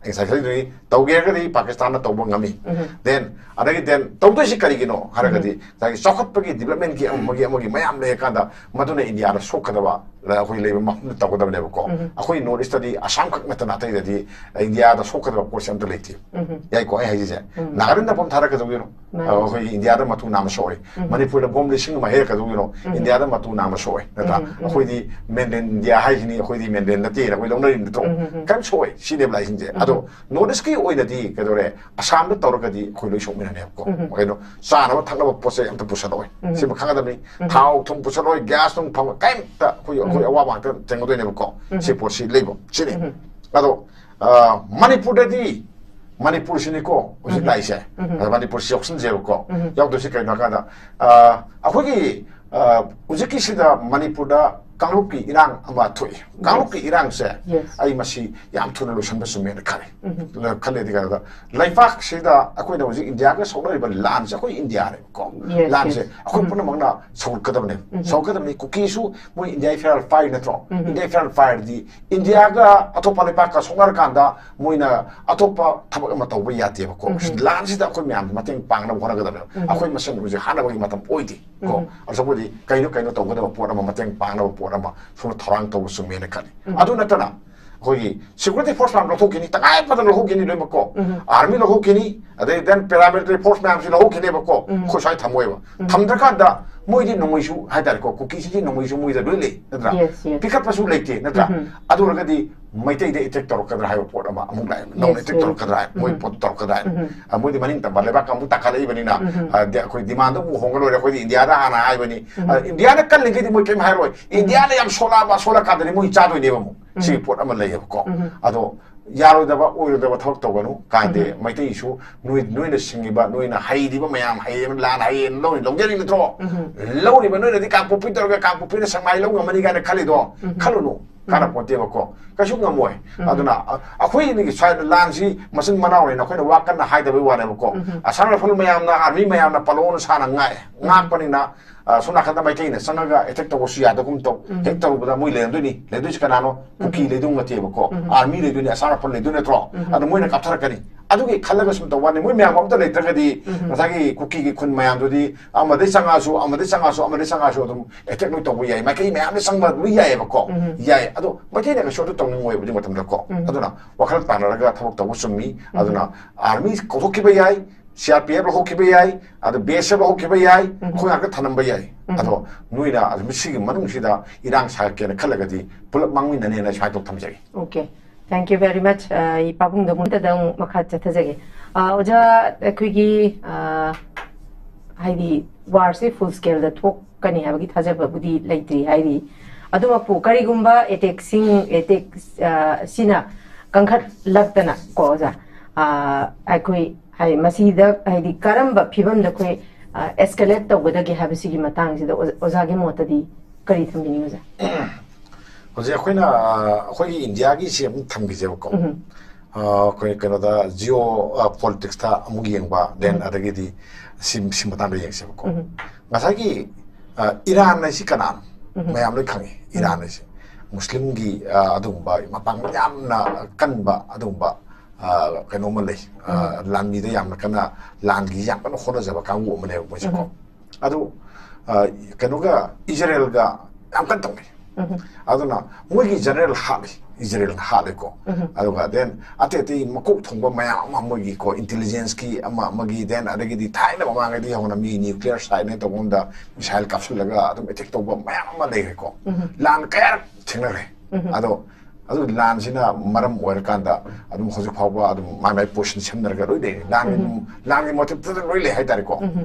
ꯑꯦꯡꯁꯥꯏꯇꯤ ꯂꯩꯗꯣꯏꯅꯤ꯫ ꯇꯧꯒꯦ ꯍꯥꯏꯔꯒꯗꯤ ꯄꯥꯀꯤꯁꯇꯥꯟꯅ ꯇꯧꯕ ꯉꯝꯃꯤ꯫ ꯗꯦꯟ ꯑꯗꯒꯤ ꯗꯦꯟ ꯇꯧꯗꯣꯏꯁꯤ ꯀꯔꯤꯒꯤꯅꯣ ꯍꯥꯏꯔꯒꯗꯤ ꯉꯁꯥꯏꯒꯤ ꯆꯥꯎꯈꯠꯄꯒꯤ, ꯗꯤꯕꯂꯞꯃꯦꯟꯒꯤ ꯑꯃꯒꯤ ꯑꯃꯒꯤ ꯃꯌꯥꯝ ꯂꯩꯔꯀꯥꯟꯗ ꯃꯗꯨꯅ ꯏꯟꯗꯤꯌꯥꯗ ꯁꯣꯛꯀꯗꯕ, ꯑꯩꯈꯣꯏ ꯂꯩꯕ ꯃꯐꯝꯗ ꯇꯧꯒꯗꯕꯅꯦꯕꯀꯣ꯫ ꯑꯩꯈꯣꯏ ꯅꯣꯔꯠ ꯏꯁꯇꯗꯤ ꯑꯁꯥꯝ ꯈꯛ ꯅꯠꯇꯅ ꯑꯇꯩꯗꯗꯤ ꯏꯟꯗꯤꯌꯥꯗ ꯁꯣꯛꯀꯗꯕ ꯄꯣꯠꯁꯦ ꯑꯝꯇ ꯂꯩꯇꯦ꯫ ꯌꯥꯏꯀꯣ ꯑꯩ ꯍꯥꯏꯁꯤꯁꯦ? ꯅꯥꯒꯥꯂꯦꯟꯗ ꯕꯣꯝ ꯊꯥꯔꯛꯀꯗꯧꯒꯤꯅꯣ? ꯃꯥꯅꯦ꯫ ꯑꯩꯈꯣꯏꯒꯤ ꯏꯟꯗꯤꯌꯥꯗ ꯃꯇꯨ ꯅꯥꯝꯃ ꯁꯣꯛꯑꯣꯏ꯫ ꯃꯅꯤꯄꯨꯔꯗ ꯕꯣꯝ ꯂꯤꯁꯤꯡ ꯑꯃ ꯍꯩꯔꯛꯀꯗꯧꯒꯤꯅꯣ? ꯏꯟꯗꯤꯌꯥꯗ ꯃꯇꯨ ꯅꯥꯝꯃ ꯁꯣꯛꯑꯣꯏ, ꯅꯠꯇ꯭ꯔꯥ? ꯑꯩꯈꯣꯏꯗꯤ ꯃꯦꯟꯂꯦꯟ ꯏꯟꯗꯤꯌꯥ ꯍꯥꯏꯁꯤꯅꯤ, ꯑꯩꯈꯣꯏꯗꯤ ꯃꯦꯟꯂꯦꯟ ꯅꯠꯇꯦꯅ ꯑꯩꯈꯣꯏ ꯂꯧꯅꯔꯤꯕ ꯅꯠꯇ꯭ꯔꯣ? ꯀꯔꯤꯝ ꯁꯣꯛꯑꯣꯏ, ꯁꯤꯅꯦꯕ ꯂꯥꯏꯁꯤꯡꯁꯦ꯫ ꯑꯗꯣ ꯅꯣꯔꯠ ꯏꯁꯀꯤ ꯑꯣꯏꯅꯗꯤ ꯀꯩꯗꯧꯔꯦ, ꯑꯁꯥꯝꯗ ꯇꯧꯔꯒꯗꯤ ꯑꯩꯈꯣꯏ ꯂꯣꯏ ꯁꯣꯛꯃꯤꯟꯅꯅꯦꯕꯀꯣ꯫ ꯀꯩꯅꯣ, ꯆꯥꯅꯕ ꯊꯛꯅꯕ ꯄꯣꯠ ꯆꯩ ꯑꯝꯇ ꯄꯨꯁꯜꯂꯛꯑꯣꯏ꯫ ꯁꯤꯃ ꯈꯪꯒꯗꯕꯅꯤ꯫ ꯊꯥꯎ ꯊꯨꯝ ꯄꯨꯁꯜꯂꯛꯑꯣꯏ, ꯒ꯭ꯌꯥꯁ ꯅꯨꯡ ꯐꯪꯕ ꯀꯔꯤꯝꯇ ꯑꯩꯈꯣꯏ, ꯑꯩꯈꯣꯏ ꯑꯋꯥꯕ ꯉꯥꯛꯇ ꯆꯦꯟꯒꯗꯣꯏꯅꯦꯕꯀꯣ꯫ ꯁꯤ ꯄꯣꯠꯁꯤ ꯂꯩꯕ ꯁꯤꯅꯤ꯫ ꯑꯗꯣ ꯑ, ꯃꯅꯤꯄꯨꯔꯗꯗꯤ, ꯃꯅꯤꯄꯨꯔꯁꯤꯅꯤꯀꯣ ꯍꯧꯖꯤꯛ ꯂꯥꯛꯏꯁꯦ꯫ ꯑ, ꯃꯅꯤꯄꯨꯔꯁꯤ ꯌꯥꯎꯁꯟꯁꯦꯕꯀꯣ꯫ ꯌꯥꯎꯗꯣꯏꯁꯤ ꯀꯩꯅꯣ ꯍꯥꯏꯀꯥꯟꯗ, ꯑ, ꯑꯩꯈꯣꯏꯒꯤ, ꯑ, ꯍꯧꯖꯤꯛꯀꯤꯁꯤꯗ ꯃꯅꯤꯄꯨꯔꯗ ꯀꯥꯡꯂꯨꯞꯀꯤ ꯏꯔꯥꯡ ꯑꯃ ꯊꯣꯛꯏ꯫ ꯀꯥꯡꯂꯨꯞꯀꯤ ꯏꯔꯥꯡꯁꯦ Yes. ꯑꯩ ꯃꯁꯤ ꯌꯥꯝ ꯊꯨꯅ ꯂꯣꯏꯁꯤꯟꯕ ꯆꯨꯝꯃꯦꯅ ꯈꯜꯂꯤ꯫ ꯈꯜꯂꯦꯗꯤ ꯀꯩꯅꯣꯗ, ꯂꯩꯕꯥꯛꯁꯤꯗ ꯑꯩꯈꯣꯏꯅ ꯍꯧꯖꯤꯛ ꯏꯟꯗꯤꯌꯥꯒ ꯁꯣꯛꯅꯔꯤꯕ ꯂꯥꯟꯁꯦ ꯑꯩꯈꯣꯏ ꯏꯟꯗꯤꯌꯥꯅꯦꯕꯀꯣ꯫ Yes, ꯂꯥꯟꯁꯦ yes. ꯑꯩꯈꯣꯏ ꯄꯨꯝꯅꯃꯛꯅ ꯁꯧꯒꯠꯀꯗꯕꯅꯦ꯫ ꯁꯧꯒꯠꯀꯗꯕꯅꯤ꯫ ꯀꯨꯀꯤꯁꯨ ꯃꯣꯏ ꯏꯟꯗꯤꯌꯥꯒꯤ ꯐꯦꯗꯔꯦꯜ ꯄꯥꯏꯔꯤ ꯅꯠꯇ꯭ꯔꯣ? ꯏꯟꯗꯤꯌꯥꯒꯤ ꯐꯦꯗꯔꯦꯜ ꯄꯥꯏꯔꯗꯤ ꯏꯟꯗꯤꯌꯥꯒ ꯑꯇꯣꯞꯄ ꯂꯩꯕꯥꯛꯀ ꯁꯣꯛꯅꯔꯀꯥꯟꯗ ꯃꯣꯏꯅ ꯑꯇꯣꯞꯄ ꯊꯕꯛ ꯑꯃ ꯇꯧꯕ ꯌꯥꯗꯦꯕꯀꯣ꯫ ꯂꯥꯟꯁꯤꯗ ꯑꯩꯈꯣꯏ ꯃꯌꯥꯝ ꯃꯇꯦꯡ ꯄꯥꯡꯅꯕ ꯍꯣꯠꯅꯒꯗꯕꯅꯦꯕ꯫ ꯑꯩꯈꯣꯏ ꯃꯁꯦꯟ ꯍꯧꯖꯤꯛ ꯍꯥꯠꯅꯕꯒꯤ ꯃꯇꯝ ꯑꯣꯏꯗꯦ ꯀꯣ꯫ ꯑꯁꯤꯕꯨꯗꯤ ꯀꯩꯅꯣ ꯀꯩꯅꯣ ꯇꯧꯒꯗꯕ ꯄꯣꯠ ꯑꯃ, ꯃꯇꯦꯡ ꯄꯥꯡꯅꯕ ꯄꯣꯠ ꯑꯃ ꯁꯣꯝꯗ ꯊꯧꯔꯥꯡ ꯇꯧꯕ ꯆꯨꯝꯃꯦꯅ ꯈꯜꯂꯤ꯫ ꯑꯗꯨ ꯅꯠꯇꯅ ꯑꯩꯈꯣꯏꯒꯤ ꯁꯦꯀ꯭ꯌꯨꯔꯤꯇꯤ ꯐꯣꯔꯁ ꯃꯌꯥꯝ ꯂꯧꯊꯣꯛꯈꯤꯅꯤ, ꯇꯉꯥꯏ ꯐꯗꯅ ꯂꯧꯊꯣꯛꯈꯤꯅꯤ ꯂꯣꯏꯅꯃꯛꯀꯣ꯫ ꯑꯥꯔꯃꯤ ꯂꯧꯊꯣꯛꯈꯤꯅꯤ, ꯑꯗꯩ ꯗꯦꯟ ꯄꯦꯔꯥꯃꯤꯂꯤꯇꯔꯤ ꯐꯣꯔꯁ ꯃꯌꯥꯝꯁꯤ ꯂꯧꯊꯣꯛꯈꯤꯅꯦꯕꯀꯣ꯫ ꯑꯩꯈꯣꯏ ꯁ꯭ꯋꯥꯏ ꯊꯝꯃꯣꯏꯕ꯫ ꯊꯝꯗ꯭ꯔꯀꯥꯟꯗ ꯃꯣꯏꯗꯤ ꯅꯣꯡꯃꯩꯁꯨ ꯍꯥꯏꯇꯥꯔꯦꯀꯣ, ꯀꯨꯀꯤꯁꯤꯗꯤ ꯅꯣꯡꯃꯩꯁꯨ ꯃꯣꯏꯗ ꯂꯣꯏ ꯂꯩ, ꯅꯠꯇ꯭ꯔꯥ? Yes, yes. ꯄꯤꯈꯠꯄꯁꯨ ꯂꯩꯇꯦ, ꯅꯠꯇ꯭ꯔꯥ? ꯑꯗꯨ ꯑꯣꯏꯔꯒꯗꯤ ꯃꯩꯇꯩꯗ ꯑꯦꯇꯦꯛ ꯇꯧꯔꯛꯀꯗ꯭ꯔꯥ ꯍꯥꯏꯕ ꯄꯣꯠ ꯑꯃ ꯑꯃꯨꯛ ꯂꯥꯛꯑꯦ꯫ ꯅꯧꯅ Yes, ꯑꯦꯇꯦꯛ yes. ꯇꯧꯔꯛꯀꯗ꯭ꯔꯥ ꯍꯥꯏ, ꯃꯣꯏ ꯄꯣꯠ ꯇꯧꯔꯛꯀꯗ꯭ꯔꯥ ꯍꯥꯏ꯫ ꯑ, ꯃꯣꯏꯗꯤ ꯃꯅꯤꯡ ꯇꯝꯕ ꯂꯩꯕꯥꯛ ꯀꯥꯡꯕꯨ ꯇꯥꯈꯠꯂꯛꯏꯕꯅꯤꯅ, ꯑ, ꯗꯤ-, ꯑꯩꯈꯣꯏ ꯗꯤꯃꯥꯟꯗꯣ ꯑꯃꯨꯛ ꯍꯣꯡꯉ ꯂꯣꯏꯔꯦ꯫ ꯑꯩꯈꯣꯏꯗꯤ ꯏꯟꯗꯤꯌꯥꯗ ꯍꯥꯟꯅ ꯍꯥꯏꯕꯅꯤ꯫ ꯑ, ꯏꯟꯗꯤꯌꯥꯅ ꯀꯜꯂꯤꯉꯩꯗꯤ ꯃꯣꯏ ꯀꯔꯤꯝ ꯍꯥꯏꯔꯣꯏ꯫ ꯏꯟꯗꯤꯌꯥꯅ ꯌꯥꯝ ꯁꯣꯜꯂꯛꯑꯕ, ꯁꯣꯜꯂꯀꯥꯟꯗꯗꯤ ꯃꯣꯏ ꯆꯥꯗꯣꯏꯅꯦꯕ ꯑꯃꯨꯛ꯫ ꯁꯤꯒꯤ ꯄꯣꯠ ꯑꯃ ꯂꯩꯌꯦꯕꯀꯣ꯫ ꯑꯗꯣ ꯌꯥꯔꯣꯏꯗꯕ ꯑꯣꯏꯔꯣꯏꯗꯕ ꯊꯕꯛ ꯇꯧꯒꯅꯨ꯫ ꯀꯥꯟꯗꯦ꯫ ꯃꯩꯇꯩꯁꯨ ꯅꯣꯏ, ꯅꯣꯏꯅ ꯁꯤꯡꯉꯤꯕ, ꯅꯣꯏꯅ ꯍꯩꯔꯤꯕ ꯃꯌꯥꯝ, ꯍꯩ ꯑꯃ ꯂꯥꯟ ꯍꯩ ꯑꯃ ꯂꯧꯅꯤ, ꯂꯧꯖꯔꯤ ꯅꯠꯇ꯭ꯔꯣ? ꯂꯧꯔꯤꯕ ꯅꯣꯏꯅꯗꯤ ꯀꯥꯡꯄꯣꯛꯄꯤ ꯇꯧꯔꯒ ꯀꯥꯡꯄꯣꯛꯄꯤꯅ ꯁꯦꯛꯃꯥꯏ ꯂꯧ ꯉꯝꯃꯅꯤ ꯀꯥꯏꯅ ꯈꯜꯂꯤꯗꯣ ꯈꯜꯂꯨꯅꯨ꯫ ꯀꯥꯟꯅꯄꯣꯟꯇꯦꯕꯀꯣ, ꯀꯩꯁꯨ ꯉꯝꯃꯣꯏ꯫ ꯑꯗꯨꯅ ꯑ- ꯑꯩꯈꯣꯏꯒꯤ ꯁ꯭ꯋꯥꯏꯗ ꯂꯥꯟꯁꯤ ꯃꯆꯤꯟ ꯃꯅꯥꯎꯅꯤꯅ ꯑꯩꯈꯣꯏꯅ ꯋꯥ ꯀꯟꯅ ꯍꯥꯏꯗꯕꯩ ꯋꯥꯅꯦꯕꯀꯣ꯫ ꯑꯁꯥꯝ ꯔꯥꯏꯐꯜ ꯃꯌꯥꯝꯅ, ꯑꯥꯔꯃꯤ ꯃꯌꯥꯝꯅ ꯄꯥꯂꯣꯅ ꯁꯥꯅ ꯉꯥꯛꯑꯦ, ꯉꯥꯛꯄꯅꯤꯅ, ꯑ, ꯁꯣꯝ ꯅꯥꯀꯟꯗ ꯃꯩꯇꯩꯅ ꯆꯪꯉꯒ ꯑꯦꯇꯦꯛ ꯇꯧꯕꯁꯨ ꯌꯥꯗꯒꯨꯝ ꯇꯧ꯫ ꯍꯦꯛ ꯇꯧꯔꯨꯕꯗ ꯃꯣꯏ ꯂꯩꯔꯝꯗꯣꯏꯅꯤ, ꯂꯩꯗꯣꯏꯁꯤ ꯀꯅꯥꯅꯣ? ꯀꯨꯀꯤ ꯂꯩꯗꯧ ꯅꯠꯇꯦꯕꯀꯣ, ꯑꯥꯔꯃꯤ ꯂꯩꯗꯣꯏꯅꯤ, ꯑꯁꯥꯝ ꯔꯥꯏꯐꯜ ꯂꯩꯗꯣꯏ ꯅꯠꯇ꯭ꯔꯣ? ꯑꯗꯣ ꯃꯣꯏꯅ ꯀꯥꯞꯊꯔꯛꯀꯅꯤ꯫ ꯑꯗꯨꯒꯤ ꯈꯜꯂꯒ ꯁꯨꯝ ꯇꯧꯕ ꯋꯥꯅꯤ꯫ ꯃꯣꯏ ꯃꯌꯥꯝ ꯑꯝꯇ ꯂꯩꯇ꯭ꯔꯒꯗꯤ ꯉꯁꯥꯏꯒꯤ ꯀꯨꯀꯤꯒꯤ ꯈꯨꯟ ꯃꯌꯥꯝꯗꯨꯗꯤ ꯑꯃꯗꯩ ꯆꯪꯉꯛꯑꯁꯨ, ꯑꯃꯗꯩ ꯆꯪꯉꯛꯑꯁꯨ, ꯑꯃꯗꯩ ꯆꯪꯉꯛꯑꯁꯨ ꯑꯗꯨꯝ ꯑꯦꯇꯦꯛ ꯂꯣꯏ ꯇꯧꯕ ꯌꯥꯏ꯫ ꯃꯥꯏꯀꯩ ꯃꯌꯥꯝꯗ ꯆꯪꯕ ꯂꯣꯏ ꯌꯥꯏꯑꯕꯀꯣ꯫ ꯌꯥꯏ꯫ ꯑꯗꯣ ꯃꯩꯇꯩꯅ ꯀꯩꯁꯨ ꯑꯗꯨ ꯇꯧꯅꯤꯡꯉꯣꯏꯕ ꯑꯗꯨꯒꯤ ꯃꯇꯝꯗꯀꯣ꯫ ꯑꯗꯨꯅ ꯋꯥꯈꯜ ꯇꯥꯅꯔꯒ ꯊꯕꯛ ꯇꯧꯕ ꯆꯨꯝꯃꯤ꯫ ꯑꯗꯨꯅ ꯑꯥꯔꯃꯤ ꯀꯧꯊꯣꯛꯈꯤꯕ ꯌꯥꯏ, ꯁꯤ ꯑꯥꯔ ꯄꯤ ꯑꯦꯐ ꯂꯧꯍꯧꯈꯤꯕ ꯌꯥꯏ, ꯑꯗꯨ ꯕꯤ ꯑꯦꯁ ꯑꯦꯐ ꯂꯧꯍꯧꯈꯤꯕ ꯌꯥꯏ, ꯑꯩꯈꯣꯏ ꯉꯥꯛꯇ ꯊꯅꯝꯕ ꯌꯥꯏ꯫ ꯑꯗꯣ ꯅꯣꯏꯅ ꯑꯗꯨꯝ ꯁꯤꯒꯤ ꯃꯅꯨꯡꯁꯤꯗ ꯏꯔꯥꯡ ꯁꯥꯒꯠꯀꯦꯅ ꯈꯜꯂꯒꯗꯤ ꯄꯨꯂꯞ ꯃꯥꯡꯃꯤꯟꯅꯅꯦꯅ ꯁꯨꯃꯥꯏꯅ ꯇꯧ ꯊꯝꯖꯒꯦ꯫ Okay, thank you very much. ꯑ, ꯏ ꯄꯥꯕꯨꯡꯗ ꯑꯃꯨꯛꯇꯗ ꯑꯃꯨꯛ ꯃꯈꯥ ꯆꯠꯊꯖꯒꯦ꯫ ꯑ, ꯑꯣꯖꯥ, ꯑꯩꯈꯣꯏꯒꯤ, ꯑ, ꯍꯥꯏꯗꯤ ꯋꯥꯔꯁꯦ ꯐꯨꯜ ꯁ꯭ꯀꯦꯜꯗ ꯊꯣꯛꯀꯅꯤ ꯍꯥꯏꯕꯒꯤ ꯊꯥꯖꯕꯕꯨꯗꯤ ꯂꯩꯇ꯭ꯔꯤ ꯍꯥꯏꯔꯤ꯫ ꯑꯗꯨꯃꯛꯄꯨ ꯀꯔꯤꯒꯨꯝꯕ ꯑꯦꯇꯦꯛꯁꯤꯡ ꯑꯦꯇꯦꯛ ꯁꯤꯅ ꯀꯟꯈꯠꯂꯛꯇꯅ ꯀꯣ ꯑꯣꯖꯥ, ꯑ, ꯑꯩꯈꯣꯏ ꯍꯥꯏ ꯃꯁꯤꯗ ꯍꯥꯏꯗꯤ ꯀꯔꯝꯕ ꯐꯤꯕꯝꯗ ꯑꯩꯈꯣꯏ ꯑꯦꯁꯀꯦꯂꯦꯠ ꯇꯧꯒꯗꯒꯦ ꯍꯥꯏꯕꯁꯤꯒꯤ ꯃꯇꯥꯡꯁꯤꯗ ꯑꯣꯖꯥ- ꯑꯣꯖꯥꯒꯤ ꯃꯣꯠꯇꯗꯤ ꯀꯔꯤ ꯊꯝꯕꯤꯅꯤꯡꯉꯤ ꯑꯣꯖꯥ? ꯍꯧꯖꯤꯛ ꯑꯩꯈꯣꯏꯅ ꯑ, ꯑꯩꯈꯣꯏꯒꯤ ꯏꯟꯗꯤꯌꯥꯒꯤꯁꯤ ꯑꯃꯨꯛ ꯊꯝꯈꯤꯁꯦꯕꯀꯣ꯫ ꯑ, ꯑꯩꯈꯣꯏ ꯀꯩꯅꯣꯗ ꯖꯤꯑꯣ ꯄꯣꯂꯤꯇꯤꯛꯁꯇ ꯑꯃꯨꯛ ꯌꯦꯡꯕ, ꯗꯦꯟ ꯑꯗꯒꯤꯗꯤ ꯁꯤ ꯁꯤ ꯃꯇꯥꯡꯗ ꯌꯦꯡꯁꯦꯕꯀꯣ꯫ ꯉꯁꯥꯏꯒꯤ ꯑ, ꯏꯔꯥꯟ ꯍꯥꯏꯁꯤ ꯀꯅꯥꯅꯣ? ꯃꯌꯥꯝ ꯂꯣꯏ ꯈꯪꯉꯤ ꯏꯔꯥꯟ ꯍꯥꯏꯁꯤ꯫ ꯃꯨꯁꯂꯤꯝꯒꯤ ꯑ, ꯑꯗꯨꯒꯨꯝꯕ ꯃꯄꯥꯡꯒꯜ ꯌꯥꯝꯅ ꯀꯟꯕ ꯑꯗꯨꯒꯨꯝꯕ ꯑ, ꯀꯩꯅꯣꯝꯃ ꯂꯩ꯫ ꯑ, ꯂꯥꯟꯃꯤꯗ ꯌꯥꯝꯅ ꯀꯟꯅ ꯂꯥꯟꯒꯤ ꯌꯥꯝ ꯀꯟꯅ ꯍꯣꯠꯅꯖꯕ ꯀꯥꯡꯕꯨ ꯑꯃꯅꯦꯕ ꯃꯣꯏꯁꯦꯀꯣ꯫ ꯑꯗꯨ ꯑ, ꯀꯩꯅꯣꯒ ꯏꯖꯔꯦꯜꯒ ꯌꯥꯝ ꯀꯟꯅ ꯇꯧꯅꯩ꯫ ꯑꯗꯨꯅ ꯃꯣꯏꯒꯤ ꯖꯦꯅꯔꯦꯜ ꯍꯥꯠꯂꯤ, ꯏꯖꯔꯦꯜꯅ ꯍꯥꯠꯂꯦꯀꯣ꯫ ꯑꯗꯨꯒ ꯗꯦꯟ ꯑꯇꯩ ꯑꯇꯩ ꯃꯀꯣꯛ ꯊꯣꯡꯕ ꯃꯌꯥꯝ ꯑꯃ ꯃꯣꯏꯒꯤ ꯀꯣ ꯏꯟꯇꯦꯂꯤꯖꯦꯟꯁꯀꯤ ꯑꯃ ꯑꯃꯒꯤ, ꯗꯦꯟ ꯑꯗꯒꯤꯗꯤ ꯊꯥꯏꯅ ꯃꯃꯥꯡꯉꯩꯗꯤ ꯍꯧꯅ ꯃꯤ ꯅ꯭ꯌꯨꯀ꯭ꯂꯤꯌꯔ ꯁꯥꯏꯠꯅꯦ ꯇꯧꯕ ꯃꯇꯝꯗ ꯃꯤꯁꯥꯏꯜ ꯀꯥꯞꯁꯤꯜꯂꯒ ꯑꯗꯨꯝ ꯑꯦꯇꯦꯛ ꯇꯧꯕ ꯃꯌꯥꯝ ꯑꯃ ꯂꯩꯈ꯭ꯔꯦꯀꯣ꯫ ꯂꯥꯟ ꯀꯌꯥꯔꯛ ꯊꯦꯡꯅꯈ꯭ꯔꯦ꯫ ꯑꯗꯣ ꯑꯗꯨ ꯂꯥꯟꯁꯤꯅ ꯃꯔꯝ ꯑꯣꯏꯔꯀꯥꯟꯗ ꯑꯗꯨꯝ ꯍꯧꯖꯤꯛ ꯐꯥꯎꯕ ꯑꯗꯨꯝ ꯃꯥꯏ ꯃꯥꯏ ꯄꯣꯖꯤꯁꯟ ꯁꯦꯝꯅꯔꯒ ꯂꯣꯏ ꯂꯩꯔꯤ꯫ ꯂꯥꯟꯒꯤ ꯂꯥꯟꯒꯤ ꯃꯣꯇꯤꯞꯇꯨꯗ ꯂꯣꯏ ꯂꯩ ꯍꯥꯏꯇꯥꯔꯦꯀꯣ꯫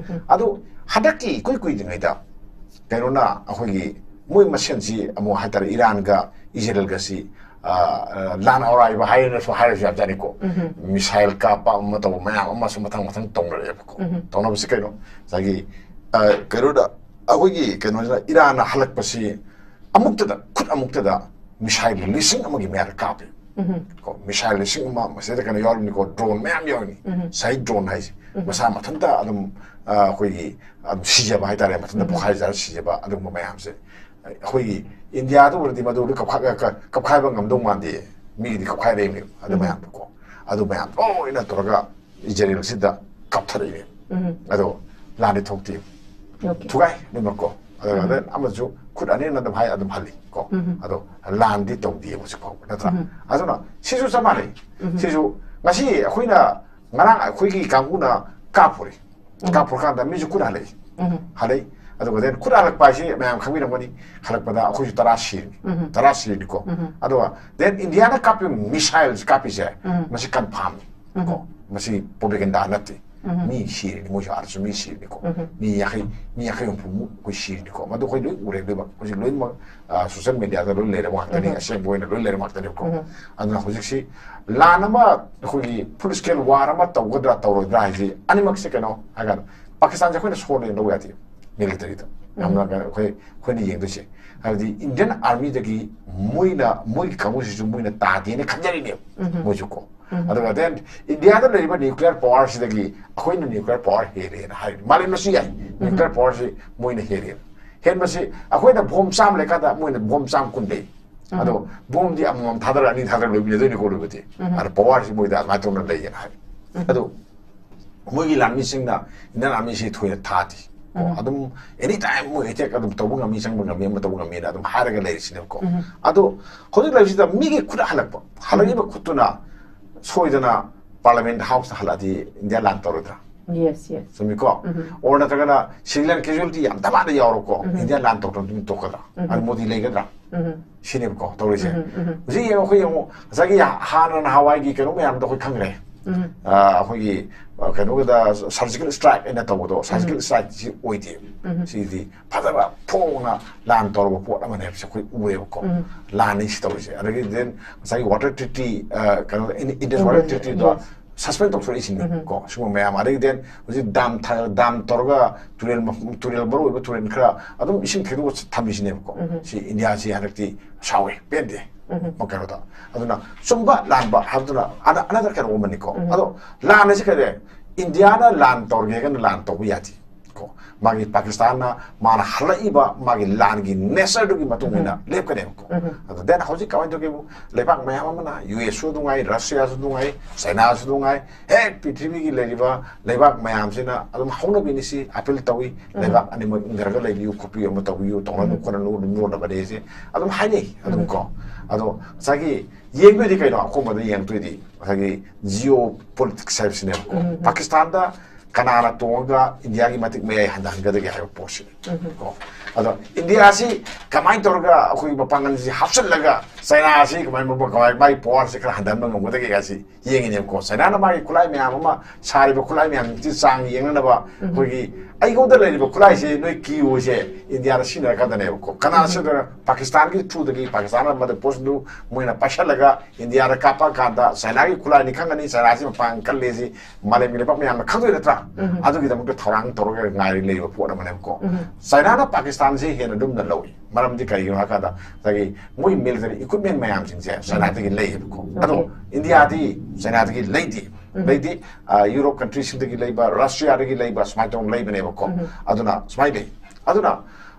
ꯑꯗꯨ ꯍꯟꯗꯛꯀꯤ ꯏꯀꯨꯏ ꯀꯨꯏꯗ꯭ꯔꯤꯉꯩꯗ ꯀꯩꯅꯣꯅ ꯑꯩꯈꯣꯏꯒꯤ ꯃꯣꯏ ꯃꯁꯦꯟꯁꯤ ꯑꯃꯨꯛ ꯍꯥꯏꯇꯥꯔꯦ ꯏꯔꯥꯟꯒ ꯏꯖꯔꯦꯜꯒꯁꯤ ꯑ, ꯑ, ꯂꯥꯟ ꯑꯔꯥꯏꯕ ꯍꯥꯏꯔꯁꯨ ꯍꯥꯏꯔꯁꯨ ꯌꯥꯕꯖꯥꯠꯅꯤꯀꯣ꯫ ꯃꯤꯁꯥꯏꯜ ꯀꯥꯞꯄ ꯑꯃ ꯇꯧꯕ ꯃꯌꯥꯝ ꯑꯃꯁꯨ ꯃꯊꯪ ꯃꯊꯪ ꯇꯧꯅꯔꯛꯑꯦꯕꯀꯣ꯫ ꯇꯧꯅꯕꯁꯤ ꯀꯩꯅꯣ ꯉꯁꯥꯏꯒꯤ ꯑ, ꯀꯩꯅꯣꯗ ꯑꯩꯈꯣꯏꯒꯤ ꯀꯩꯅꯣꯁꯤꯅ ꯏꯔꯥꯟꯅ ꯍꯜꯂꯛꯄꯁꯤ ꯑꯃꯨꯛꯇꯗ ꯈꯨꯠ ꯑꯃꯨꯛꯇꯗ ꯃꯤꯁꯥꯏꯜ ꯂꯤꯁꯤꯡ ꯑꯃꯒꯤ ꯃꯌꯥꯗ ꯀꯥꯞꯄꯦ꯫ ꯀꯣ, ꯃꯤꯁꯥꯏꯜ ꯂꯤꯁꯤꯡ ꯑꯃ ꯃꯁꯤꯗ ꯀꯩꯅꯣ ꯌꯥꯎꯔꯤꯅꯤꯀꯣ, ꯗ꯭ꯔꯣꯟ ꯃꯌꯥꯝ ꯌꯥꯎꯔꯤꯅꯤ꯫ ꯁꯍꯤꯗ ꯗ꯭ꯔꯣꯟ ꯍꯥꯏꯁꯦ ꯃꯁꯥ ꯃꯊꯟꯇ ꯑꯗꯨꯝ, ꯑ, ꯑꯩꯈꯣꯏꯒꯤ ꯑꯗꯨꯝ ꯁꯤꯖꯕ ꯍꯥꯏꯇꯥꯔꯦ, ꯃꯊꯟꯇ ꯄꯣꯈꯥꯏꯖꯔ ꯁꯤꯖꯕ, ꯑꯗꯨꯒꯨꯝꯕ ꯃꯌꯥꯝꯁꯦ ꯑꯩꯈꯣꯏꯒꯤ ꯏꯟꯗꯤꯌꯥꯗ ꯑꯣꯏꯔꯗꯤ ꯃꯗꯨꯗ ꯀꯞꯈꯥꯏ-, ꯀ-, ꯀꯞꯈꯥꯏꯕ ꯉꯝꯗꯧ ꯃꯥꯟꯗꯦ꯫ ꯃꯤꯒꯤꯗꯤ ꯀꯞꯈꯥꯏꯔꯛꯏꯅꯦꯕ ꯑꯗꯨ ꯃꯌꯥꯝꯗꯣ ꯀꯣ꯫ ꯑꯗꯨ ꯃꯌꯥꯝ ꯂꯣꯏꯅ ꯇꯧꯔꯒ ꯏꯖꯔꯦꯜꯁꯤꯗ ꯀꯥꯞꯊꯔꯛꯏꯅꯦꯕ꯫ ꯑꯗꯣ ꯂꯥꯟꯗꯤ ꯊꯣꯛꯇꯦ꯫ ꯊꯨꯒꯥꯏ ꯑꯅꯤꯃꯛ ꯀꯣ꯫ ꯑꯗꯨꯒ ꯑꯗ ꯑꯃꯁꯨ ꯈꯨꯠ ꯑꯅꯤꯅ ꯑꯗꯨꯝ ꯍꯥꯏ, ꯑꯗꯨꯝ ꯍꯜꯂꯤ ꯀꯣ꯫ ꯑꯗꯣ ꯂꯥꯟꯗꯤ ꯇꯧꯗꯦ ꯍꯧꯖꯤꯛ ꯐꯥꯎꯕ, ꯅꯠꯇ꯭ꯔꯥ? ꯑꯗꯨꯅ ꯁꯤꯁꯨ ꯆꯞ ꯃꯥꯟꯅꯩ꯫ ꯁꯤꯁꯨ ꯉꯁꯤ ꯑꯩꯈꯣꯏꯅ, ꯉꯔꯥꯡ ꯑꯩꯈꯣꯏꯒꯤ ꯀꯥꯡꯕꯨꯅ ꯀꯥꯞꯄꯨꯔꯦ꯫ ꯀꯥꯞꯄꯨꯔꯀꯥꯟꯗ ꯃꯤꯁꯨ ꯈꯨꯠ ꯍꯜꯂꯛꯏ꯫ ꯍꯜꯂꯛꯏ꯫ ꯑꯗꯨꯒ then ꯈꯨꯠ ꯍꯜꯂꯛꯄ ꯍꯥꯏꯁꯤ ꯃꯌꯥꯝ ꯈꯪꯕꯤꯔꯝꯒꯅꯤ, ꯍꯜꯂꯛꯄꯗ ꯑꯩꯈꯣꯏꯁꯨ ꯇꯔꯥ ꯁꯤꯔꯅꯤ꯫ ꯇꯔꯥ ꯁꯤꯔꯅꯤꯀꯣ꯫ ꯑꯗꯨꯒ then ꯏꯟꯗꯤꯌꯥꯅ ꯀꯥꯞꯄꯤꯕ ꯃꯤꯁꯥꯏꯜꯁ ꯀꯥꯞꯄꯤꯁꯦ ꯃꯁꯤ ꯀꯟꯐꯥꯝꯅꯤ꯫ ꯀꯣ, ꯃꯁꯤ ꯄ꯭ꯔꯣꯄꯦꯒꯦꯟꯗꯥ ꯅꯠꯇꯦ꯫ ꯃꯤ ꯁꯤꯔꯅꯤ, ꯃꯣꯏꯁꯨ ꯑꯥꯗꯁꯨ ꯃꯤ ꯁꯤꯔꯅꯤꯀꯣ꯫ ꯃꯤ ꯌꯥꯡꯈꯩ, ꯃꯤ ꯌꯥꯡꯈꯩ ꯍꯨꯝꯐꯨꯃꯨꯛ ꯑꯩꯈꯣꯏ ꯁꯤꯔꯅꯤꯀꯣ꯫ ꯃꯗꯨ ꯑꯩꯈꯣꯏ ꯂꯣꯏ ꯎꯔꯦ ꯂꯣꯏꯅꯃꯛ꯫ ꯍꯧꯖꯤꯛ ꯂꯣꯏꯅꯃꯛ, ꯑ, ꯁꯣꯁꯤꯌꯦꯜ ꯃꯦꯗꯤꯌꯥꯗ ꯂꯣꯏ ꯂꯩꯔꯕ ꯉꯥꯛꯇꯅꯤ, ꯑꯁꯦꯡꯕ ꯑꯣꯏꯅ ꯂꯣꯏ ꯂꯩꯔꯕ ꯉꯥꯛꯇꯅꯦꯕꯀꯣ꯫ ꯑꯗꯨꯅ ꯍꯧꯖꯤꯛꯁꯤ ꯂꯥꯟ ꯑꯃ, ꯑꯩꯈꯣꯏꯒꯤ ꯐꯨꯜ ꯁ꯭ꯀꯦꯜ ꯋꯥꯔ ꯑꯃ ꯇꯧꯒꯗ꯭ꯔꯥ ꯇꯧꯔꯣꯏꯗ꯭ꯔꯥ ꯍꯥꯏꯁꯤ ꯑꯅꯤꯃꯛꯁꯦ ꯀꯩꯅꯣ ꯍꯥꯏꯀꯥꯟꯗ ꯄꯥꯀꯤꯁꯇꯥꯟꯁꯦ ꯑꯩꯈꯣꯏꯅ ꯁꯣꯔꯅꯦꯅ ꯂꯧ ꯌꯥꯗꯦ꯫ ꯃꯤꯂꯤꯇꯔꯤꯗ ꯌꯥꯝꯅ ꯀꯩꯅꯣ ꯑꯩꯈꯣꯏ, ꯑꯩꯈꯣꯏꯅ ꯌꯦꯡꯗꯣꯏꯁꯦ ꯍꯥꯏꯕꯗꯤ ꯏꯟꯗꯤꯌꯟ ꯑꯥꯔꯃꯤꯗꯒꯤ ꯃꯣꯏꯅ, ꯃꯣꯏꯒꯤ ꯀꯥꯡꯕꯨꯁꯤꯁꯨ ꯃꯣꯏꯅ ꯇꯥꯗꯦꯅ ꯈꯟꯖꯔꯤꯅꯦꯕ ꯃꯣꯏꯁꯨ ꯀꯣ꯫ ꯑꯗꯨꯒ then ꯏꯟꯗꯤꯌꯥꯗ ꯂꯩꯔꯤꯕ ꯅ꯭ꯌꯨꯀ꯭ꯂꯤꯌꯔ ꯄꯋꯥꯔꯁꯤꯗꯒꯤ ꯑꯩꯈꯣꯏꯅ ꯅ꯭ꯌꯨꯀ꯭ꯂꯤꯌꯔ ꯄꯋꯥꯔ ꯍꯦꯜꯂꯦꯅ ꯍꯥꯏꯔꯤ꯫ ꯃꯥꯂꯦꯝꯅꯁꯨ ꯌꯥꯏ, ꯅ꯭ꯌꯨꯀ꯭ꯂꯤꯌꯔ ꯄꯋꯥꯔꯁꯤ ꯃꯣꯏꯅ ꯍꯦꯜꯂꯦꯅ꯫ ꯍꯦꯟꯕꯁꯤ ꯑꯩꯈꯣꯏꯅ ꯕꯣꯝ ꯆꯥꯝꯃ ꯂꯩꯀꯥꯟꯗ ꯃꯣꯏꯅ ꯕꯣꯝ ꯆꯥꯝꯃ ꯀꯨꯟ ꯂꯩ꯫ ꯑꯗꯣ ꯕꯣꯝꯗꯤ ꯑꯃꯃꯝ ꯊꯥꯗꯔ, ꯑꯅꯤ ꯊꯥꯗꯔ ꯂꯣꯏꯃꯤꯟꯅꯗꯣꯏꯅꯤꯀꯣ ꯂꯣꯏꯕꯗꯤ꯫ ꯑꯗꯣ ꯄꯋꯥꯔꯁꯤ ꯃꯣꯏꯗ ꯑꯗꯨꯃꯥꯏꯅ ꯇꯧꯅ ꯂꯩꯌꯦꯅ ꯍꯥꯏ꯫ ꯑꯗꯣ ꯃꯣꯏꯒꯤ ꯂꯥꯟꯃꯤꯁꯤꯡꯅ ꯏꯟꯗꯤꯌꯟ ꯑꯥꯔꯃꯤꯁꯤ ꯊꯣꯏꯅ ꯊꯥꯗꯦ꯫ ꯀꯣ, ꯑꯗꯨꯝ ꯑꯦꯅꯤ ꯇꯥꯏꯝ ꯃꯣꯏ ꯑꯦꯇꯦꯛ ꯑꯗꯨꯝ ꯇꯧꯕ ꯉꯝꯃꯤ, ꯆꯪꯕ ꯉꯝꯃꯤ, ꯑꯃ ꯇꯧꯕ ꯉꯝꯃꯤꯅ ꯑꯗꯨꯝ ꯍꯥꯏꯔꯒ ꯂꯩꯔꯤꯁꯤꯅꯦꯕꯀꯣ꯫ ꯑꯗꯣ ꯍꯧꯖꯤꯛ ꯂꯩꯔꯤꯁꯤꯗ ꯃꯤꯒꯤ ꯈꯨꯠ ꯍꯜꯂꯛꯄ, ꯍꯜꯂꯛꯏꯕ ꯈꯨꯠꯇꯨꯅ ꯁꯣꯏꯗꯅ ꯄꯥꯔꯂꯤꯌꯥꯃꯦꯟꯠ ꯍꯥꯎꯁꯇ ꯍꯜꯂꯛꯑꯗꯤ ꯏꯟꯗꯤꯌꯥ ꯂꯥꯟ ꯇꯧꯔꯣꯏꯗ꯭ꯔꯥ? Yes, yes. ꯆꯨꯝꯃꯤꯀꯣ? ꯑꯣꯔ ꯅꯠꯇ꯭ꯔꯒꯅ ꯁꯤꯚꯤꯂꯤꯌꯟ ꯀꯦꯖꯨꯋꯦꯂꯤꯇꯤ ꯌꯥꯝ ꯗꯃꯥꯗ ꯌꯥꯎꯔꯣꯀꯣ, ꯏꯟꯗꯤꯌꯥ ꯂꯥꯟ ꯇꯧꯗꯅ ꯑꯗꯨꯝ ꯇꯣꯛꯀꯗ꯭ꯔꯥ? ꯑꯗꯨ ꯃꯣꯗꯤ ꯂꯩꯒꯗ꯭ꯔꯥ? ꯁꯤꯅꯦꯕꯀꯣ ꯇꯧꯔꯤꯁꯦ꯫ ꯍꯧꯖꯤꯛ ꯌꯦꯡꯉꯣ, ꯑꯩꯈꯣꯏ ꯌꯦꯡꯉꯣ, ꯉꯁꯥꯏꯒꯤ ꯍꯥꯟꯅ ꯅꯍꯥꯟꯋꯥꯏꯒꯤ ꯀꯩꯅꯣ ꯃꯌꯥꯝꯗꯣ ꯑꯩꯈꯣꯏ ꯈꯪꯈ꯭ꯔꯦ꯫ ꯑ, ꯑꯩꯈꯣꯏꯒꯤ, ꯑ, ꯀꯩꯅꯣꯒꯤꯗ ꯁꯔꯖꯤꯀꯦꯜ ꯁ꯭ꯇ꯭ꯔꯥꯏꯛ ꯍꯥꯏꯅ ꯇꯧꯕꯗꯣ, ꯁꯔꯖꯤꯀꯦꯜ ꯁ꯭ꯇ꯭ꯔꯥꯏꯛꯁꯤ ꯑꯣꯏꯗꯦ꯫ ꯁꯤꯗꯤ ꯐꯖꯕ ꯐꯣꯡꯅ ꯂꯥꯟ ꯇꯧꯔꯕ ꯄꯣꯠ ꯑꯃꯅꯦ ꯍꯥꯏꯕꯁꯦ ꯑꯩꯈꯣꯏ ꯎꯔꯦꯕꯀꯣ꯫ ꯂꯥꯟꯅꯤ ꯁꯤ ꯇꯧꯔꯤꯁꯦ꯫ ꯑꯗꯒꯤ then ꯉꯁꯥꯏꯒꯤ ꯋꯥꯇꯔ ꯇ꯭ꯔꯤꯇꯤ, ꯑ, ꯀꯩꯅꯣ, ꯏꯟ-, ꯏꯟꯗꯁ ꯋꯥꯇꯔ ꯇ꯭ꯔꯤꯇꯤꯗꯣ, Yes. ꯁꯁꯄꯦꯟ ꯇꯧꯊꯣꯔꯛꯏꯁꯤꯅꯤ꯫ ꯀꯣ, ꯁꯤꯒꯨꯝꯕ ꯃꯌꯥꯝ, ꯑꯗꯒꯤ then ꯍꯧꯖꯤꯛ ꯗꯥꯝ ꯊ- ꯗꯥꯝ ꯇꯧꯔꯒ ꯇꯨꯔꯦꯜ ꯃꯐꯝ, ꯇꯨꯔꯦꯜ, ꯃꯔꯨ ꯑꯣꯏꯕ ꯇꯨꯔꯦꯜ ꯈꯔ ꯑꯗꯨꯝ ꯏꯁꯤꯡ ꯊꯩꯗꯣꯛꯑ ꯊꯝꯃꯤꯁꯤꯅꯦꯕꯀꯣ꯫ ꯁꯤ ꯏꯟꯗꯤꯌꯥꯁꯤ ꯍꯟꯗꯛꯇꯤ ꯁꯥꯎꯋꯦ, ꯄꯦꯟꯗꯦ꯫ ꯀꯩꯅꯣꯗ, ꯑꯗꯨꯅ ꯆꯨꯝꯕ ꯂꯥꯟꯕ ꯍꯥꯏꯕꯗꯨꯅ ꯑꯅ- another ꯀꯩꯅꯣ ꯑꯃꯅꯤꯀꯣ꯫ ꯑꯗꯣ ꯂꯥꯟ ꯑꯁꯤ ꯀꯩꯗꯧꯔꯦ? ꯏꯟꯗꯤꯌꯥꯅ ꯂꯥꯟ ꯇꯧꯔꯒꯦꯒꯅ ꯂꯥꯟ ꯇꯧꯕ ꯌꯥꯗꯦ꯫ ꯀꯣ, ꯃꯥꯒꯤ ꯄꯥꯀꯤꯁꯇꯥꯟꯅ ꯃꯥꯅ ꯍꯜꯂꯛꯏꯕ ꯃꯥꯒꯤ ꯂꯥꯟꯒꯤ nature ꯗꯨꯒꯤ ꯃꯇꯨꯡ ꯏꯟꯅ ꯂꯦꯞꯀꯅꯦꯕꯀꯣ꯫ ꯑꯗꯣ then ꯍꯧꯖꯤꯛ ꯀꯃꯥꯏꯅ ꯇꯧꯒꯦꯕꯨ, ꯂꯩꯕꯥꯛ ꯃꯌꯥꯝ ꯑꯃꯅ, ꯌꯨ ꯑꯦꯁ ꯁꯨ ꯑꯗꯨꯝ ꯉꯥꯏ, ꯔꯁꯤꯌꯥꯁꯨ ꯑꯗꯨꯝ ꯉꯥꯏ, ꯆꯥꯏꯅꯥꯁꯨ ꯑꯗꯨꯝ ꯉꯥꯏ, ꯍꯦꯛ ꯄ꯭ꯔꯤꯊꯤꯕꯤꯒꯤ ꯂꯩꯔꯤꯕ ꯂꯩꯕꯥꯛ ꯃꯌꯥꯝꯁꯤꯅ ꯑꯗꯨꯝ ꯍꯧꯅꯕꯤꯅꯤ ꯁꯤ, appeal ꯇꯧꯏ꯫ ꯂꯩꯕꯥꯛ ꯑꯅꯤꯃꯛ ꯏꯪꯊꯔꯒ ꯂꯩꯕꯤꯌꯨ ꯈꯣꯠꯄꯤꯌꯨ, ꯑꯃ ꯇꯧꯕꯤꯌꯨ, ꯇꯧꯅꯅꯨ ꯈꯣꯠꯅꯅꯨ, ꯑꯗꯨꯝ ꯅꯣꯠꯅꯕꯅꯦ ꯁꯤ ꯑꯗꯨꯝ ꯍꯥꯏꯅꯩ ꯑꯗꯨꯝ ꯀꯣ꯫ ꯑꯗꯣ ꯉꯁꯥꯏꯒꯤ ꯌꯦꯡꯗꯣꯏꯗꯤ ꯀꯩꯅꯣ? ꯑꯀꯣꯟꯕꯗ ꯌꯦꯡꯗꯣꯏꯗꯤ ꯉꯁꯥꯏꯒꯤ geo politics ꯍꯥꯏꯕꯁꯤꯅꯦꯕꯀꯣ꯫ ꯄꯥꯀꯤꯁꯇꯥꯟꯗ ꯀꯅꯥꯅ ꯇꯣꯡꯉꯒ ꯏꯟꯗꯤꯌꯥꯒꯤ ꯃꯇꯤꯛ ꯃꯌꯥꯏ ꯍꯟꯊꯍꯟꯒꯗꯒꯦ ꯍꯥꯏꯕ ꯄꯣꯠꯁꯤꯅꯤ꯫ ꯀꯣ, ꯑꯗꯣ ꯏꯟꯗꯤꯌꯥꯁꯤ ꯀꯃꯥꯏꯅ ꯇꯧꯔꯒ ꯑꯩꯈꯣꯏꯒꯤ ꯃꯄꯥꯡꯒꯜꯁꯤ ꯍꯥꯞꯆꯤꯜꯂꯒ ꯆꯥꯏꯅꯥꯁꯤ ꯀꯃꯥꯏꯅ, ꯀꯃꯥꯏ, ꯃꯥꯒꯤ power ꯁꯤ ꯈꯔ ꯍꯟꯊꯍꯟꯕ ꯉꯝꯒꯗꯒꯦ ꯍꯥꯏꯁꯤ ꯌꯦꯡꯉꯤꯅꯦꯕꯀꯣ꯫ ꯆꯥꯏꯅꯥꯅ ꯃꯥꯒꯤ ꯈꯨꯠꯂꯥꯏ ꯃꯌꯥꯝ ꯑꯃ ꯁꯥꯔꯤꯕ ꯈꯨꯠꯂꯥꯏ ꯃꯌꯥꯝꯁꯤ ꯆꯥꯡ ꯌꯦꯡꯅꯅꯕ ꯑꯩꯈꯣꯏꯒꯤ ꯑꯩꯉꯣꯟꯗ ꯂꯩꯔꯤꯕ ꯈꯨꯠꯂꯥꯏꯁꯦ ꯅꯣꯏ ꯀꯤꯌꯣꯁꯦ ꯏꯟꯗꯤꯌꯥꯗ ꯁꯤꯖꯤꯟꯅꯔꯀꯥꯟꯗꯅꯦꯕꯀꯣ꯫ ꯀꯅꯥ ꯁꯤꯖꯤꯟꯅꯔ? ꯄꯥꯀꯤꯁꯇꯥꯟꯒꯤ through ꯗꯒꯤ, ꯄꯥꯀꯤꯁꯇꯥꯟꯅ ꯃꯗꯨ ꯄꯣꯠꯁꯤꯡꯗꯨ ꯃꯣꯏꯅ ꯄꯥꯏꯁꯜꯂꯒ ꯏꯟꯗꯤꯌꯥꯗ ꯀꯥꯞꯄ ꯀꯥꯟꯗ ꯆꯥꯏꯅꯥꯒꯤ ꯈꯨꯠꯂꯥꯏꯅꯤ ꯈꯪꯒꯅꯤ, ꯆꯥꯏꯅꯥꯁꯤ ꯃꯄꯥꯡ ꯀꯜꯂꯦꯁꯤ ꯃꯥꯂꯦꯝꯒꯤ ꯂꯩꯕꯥꯛ ꯃꯌꯥꯝꯅ ꯈꯪꯗꯣꯏ ꯅꯠꯇ꯭ꯔꯥ? ꯑꯗꯨꯒꯤꯗꯃꯛꯇ ꯊꯧꯔꯥꯡ ꯇꯧꯔꯒ ꯉꯥꯏꯔꯤ ꯂꯩꯔꯤꯕ ꯄꯣꯠ ꯑꯃꯅꯦꯕꯀꯣ꯫ ꯆꯥꯏꯅꯥꯅ ꯄꯥꯀꯤꯁꯇꯥꯟꯁꯤ ꯍꯦꯟꯅ ꯂꯨꯝꯅ ꯂꯧꯏ꯫ ꯃꯔꯝꯗꯤ ꯀꯔꯤꯒꯤꯅꯣ ꯍꯥꯏ ꯀꯥꯟꯗ ꯉꯁꯥꯏꯒꯤ ꯃꯣꯏ military equipment ꯃꯌꯥꯝꯁꯤꯡꯁꯦ ꯆꯥꯏꯅꯥꯗꯒꯤ ꯂꯩꯌꯦꯕꯀꯣ꯫ ꯑꯗꯣ ꯏꯟꯗꯤꯌꯥꯗꯤ ꯆꯥꯏꯅꯥꯗꯒꯤ ꯂꯩꯗꯦ꯫ ꯂꯩꯗꯤ, ꯑ, ꯌꯨꯔꯣꯞ country ꯁꯤꯡꯗꯒꯤ ꯂꯩꯕ, ꯔꯁꯤꯌꯥꯗꯒꯤ ꯂꯩꯕ, ꯁꯨꯃꯥꯏꯅ ꯇꯧꯅ ꯂꯩꯕꯅꯦꯕꯀꯣ꯫ ꯑꯗꯨꯅ ꯁꯨꯃꯥꯏꯅ ꯂꯩ꯫ ꯑꯗꯨꯅ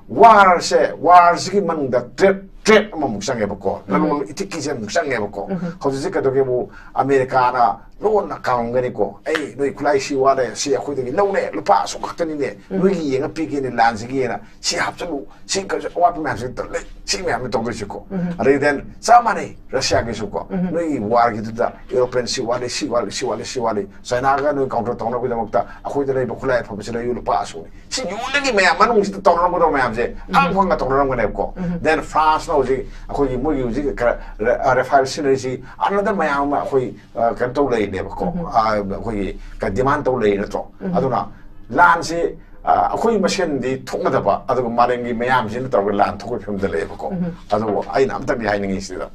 war ꯁꯦ, war ꯁꯤꯒꯤ ꯃꯅꯨꯡꯗ trade, trade ꯑꯃꯃꯨꯛ ꯆꯪꯉꯦꯕꯀꯣ꯫ ꯂꯂꯣꯟ ꯏꯇꯤꯛꯀꯤꯁꯦ ꯑꯃꯨꯛ ꯆꯪꯉꯦꯕꯀꯣ꯫ ꯍꯧꯖꯤꯛꯁꯦ ꯀꯩꯗꯧꯒꯦꯕꯨ, ꯑꯃꯦꯔꯤꯀꯥꯅ ꯂꯣꯟꯅ ꯀꯥꯎꯔꯝꯒꯅꯤꯀꯣ꯫ "ꯑꯩ ꯅꯣꯏ ꯈꯨꯠꯂꯥꯏ ꯁꯤ ꯋꯥꯠꯂꯦ, ꯁꯤ ꯑꯩꯈꯣꯏꯗꯒꯤ ꯂꯧꯔꯦ, ꯂꯨꯄꯥ ꯑꯁꯨꯛ ꯈꯛꯇꯅꯤꯅꯦ, ꯅꯣꯏꯒꯤ ꯌꯦꯡꯉ ꯄꯤꯒꯦꯅꯦ ꯂꯥꯟꯁꯤꯒꯤꯅ, ꯁꯤ ꯍꯥꯞꯆꯜꯂꯨ, ꯁꯤ ꯀꯩꯁꯨ ꯑꯋꯥꯠꯄ ꯃꯌꯥꯝꯁꯤ ꯂꯩ", ꯁꯤ ꯃꯌꯥꯝꯁꯤ ꯇꯧꯗꯣꯏꯁꯤꯀꯣ꯫ ꯑꯗꯩ then ꯆꯞ ꯃꯥꯟꯅꯩ ꯔꯁꯤꯌꯥꯒꯤꯁꯨꯀꯣ꯫ "ꯅꯣꯏꯒꯤ war ꯒꯤꯗꯨꯗ European ꯁꯤ ꯋꯥꯠꯂꯤ, ꯁꯤ ꯋꯥꯠꯂꯤ, ꯁꯤ ꯋꯥꯠꯂꯤ, ꯁꯤ ꯋꯥꯠꯂꯤ, ꯆꯥꯏꯅꯥꯒ ꯅꯣꯏ counter ꯇꯧꯅꯕꯒꯤꯗꯃꯛꯇ ꯑꯩꯈꯣꯏꯗ ꯂꯩꯕ ꯈꯨꯠꯂꯥꯏ ꯑꯐꯕꯁꯤ ꯂꯩꯌꯨ, ꯂꯨꯄꯥ ꯑꯁꯨꯛꯅꯤ", ꯁꯤ ꯌꯣꯟꯕꯒꯤ ꯃꯌꯥꯝ ꯃꯅꯨꯡꯁꯤꯗ ꯇꯧꯅꯔꯝꯒꯗꯕ ꯃꯌꯥꯝꯁꯦ ꯑꯉꯥꯡ ꯈꯪꯅ ꯇꯧꯅꯔꯝꯒꯅꯦꯕꯀꯣ꯫ Then France ꯅ ꯍꯧꯖꯤꯛ ꯑꯩꯈꯣꯏꯒꯤ, ꯃꯣꯏꯒꯤ ꯍꯧꯖꯤꯛ ꯈꯔ ꯔ-, ꯑ, Rafale ꯁꯤꯖꯤꯟꯅꯔꯤꯁꯤ another ꯃꯌꯥꯝ ꯑꯃ ꯑꯩꯈꯣꯏ, ꯑ, ꯀꯩꯅꯣ ꯇꯧ ꯂꯩꯔꯤꯅꯦꯕꯀꯣ꯫ ꯑ, ꯑꯩꯈꯣꯏꯒꯤ ꯀ-, demand ꯇꯧ ꯂꯩꯔꯤ ꯅꯠꯇ꯭ꯔꯣ? ꯑꯗꯨꯅ ꯂꯥꯟꯁꯤ, ꯑ, ꯑꯩꯈꯣꯏ ꯃꯁꯦꯟꯗꯤ ꯊꯣꯛꯅꯗꯕ, ꯑꯗꯨꯒ ꯃꯥꯂꯦꯝꯒꯤ ꯃꯌꯥꯝꯁꯤꯅ ꯇꯧꯔꯒ ꯂꯥꯟ ꯊꯣꯛꯄꯒꯤ ꯐꯤꯕꯝꯗ ꯂꯩꯌꯦꯕꯀꯣ꯫ ꯑꯗꯨꯕꯨ ꯑꯩꯅ ꯑꯝꯇꯪꯗꯤ ꯍꯥꯏꯅꯤꯡꯉꯤ ꯁꯤꯗ,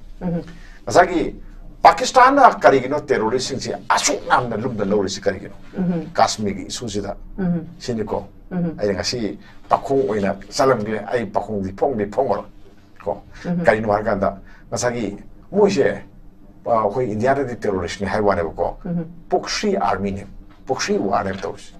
ꯉꯁꯥꯏꯒꯤ ꯄꯥꯀꯤꯁꯇꯥꯟꯅ ꯀꯔꯤꯒꯤꯅꯣ ꯇꯦꯔꯣꯔꯤꯁꯁꯤꯡꯁꯤ ꯑꯁꯨꯛ ꯌꯥꯝꯅ ꯂꯨꯝꯅ ꯂꯧꯔꯤꯁꯤ ꯀꯔꯤꯒꯤꯅꯣ? ꯀꯥꯁꯃꯤꯔꯒꯤ ꯏꯁꯨꯁꯤꯗ ꯁꯤꯅꯤꯀꯣ꯫ ꯑꯩꯅ ꯉꯁꯤ ꯄꯥꯈꯣꯡ ꯑꯣꯏꯅ ꯆꯠꯂꯝꯒꯦ꯫ ꯑꯩ ꯄꯥꯈꯣꯡꯗꯤ ꯐꯣꯡꯗꯤ ꯐꯣꯡꯉꯔꯣꯏ ꯀꯣ꯫ ꯀꯔꯤꯅꯣ ꯍꯥꯏꯔꯀꯥꯟꯗ ꯉꯁꯥꯏꯒꯤ ꯃꯣꯏꯁꯦ, ꯑ, ꯑꯩꯈꯣꯏ ꯏꯟꯗꯤꯌꯥꯗꯗꯤ ꯇꯦꯔꯣꯔꯤꯁꯅꯤ ꯍꯥꯏ ꯋꯥꯅꯦꯕꯀꯣ꯫ ꯄ꯭ꯔꯣꯛꯁꯤ ꯑꯥꯔꯃꯤꯅꯦ, ꯄ꯭ꯔꯣꯛꯁꯤ ꯋꯥꯔꯅꯦꯕ ꯇꯧꯔꯤꯁꯦ꯫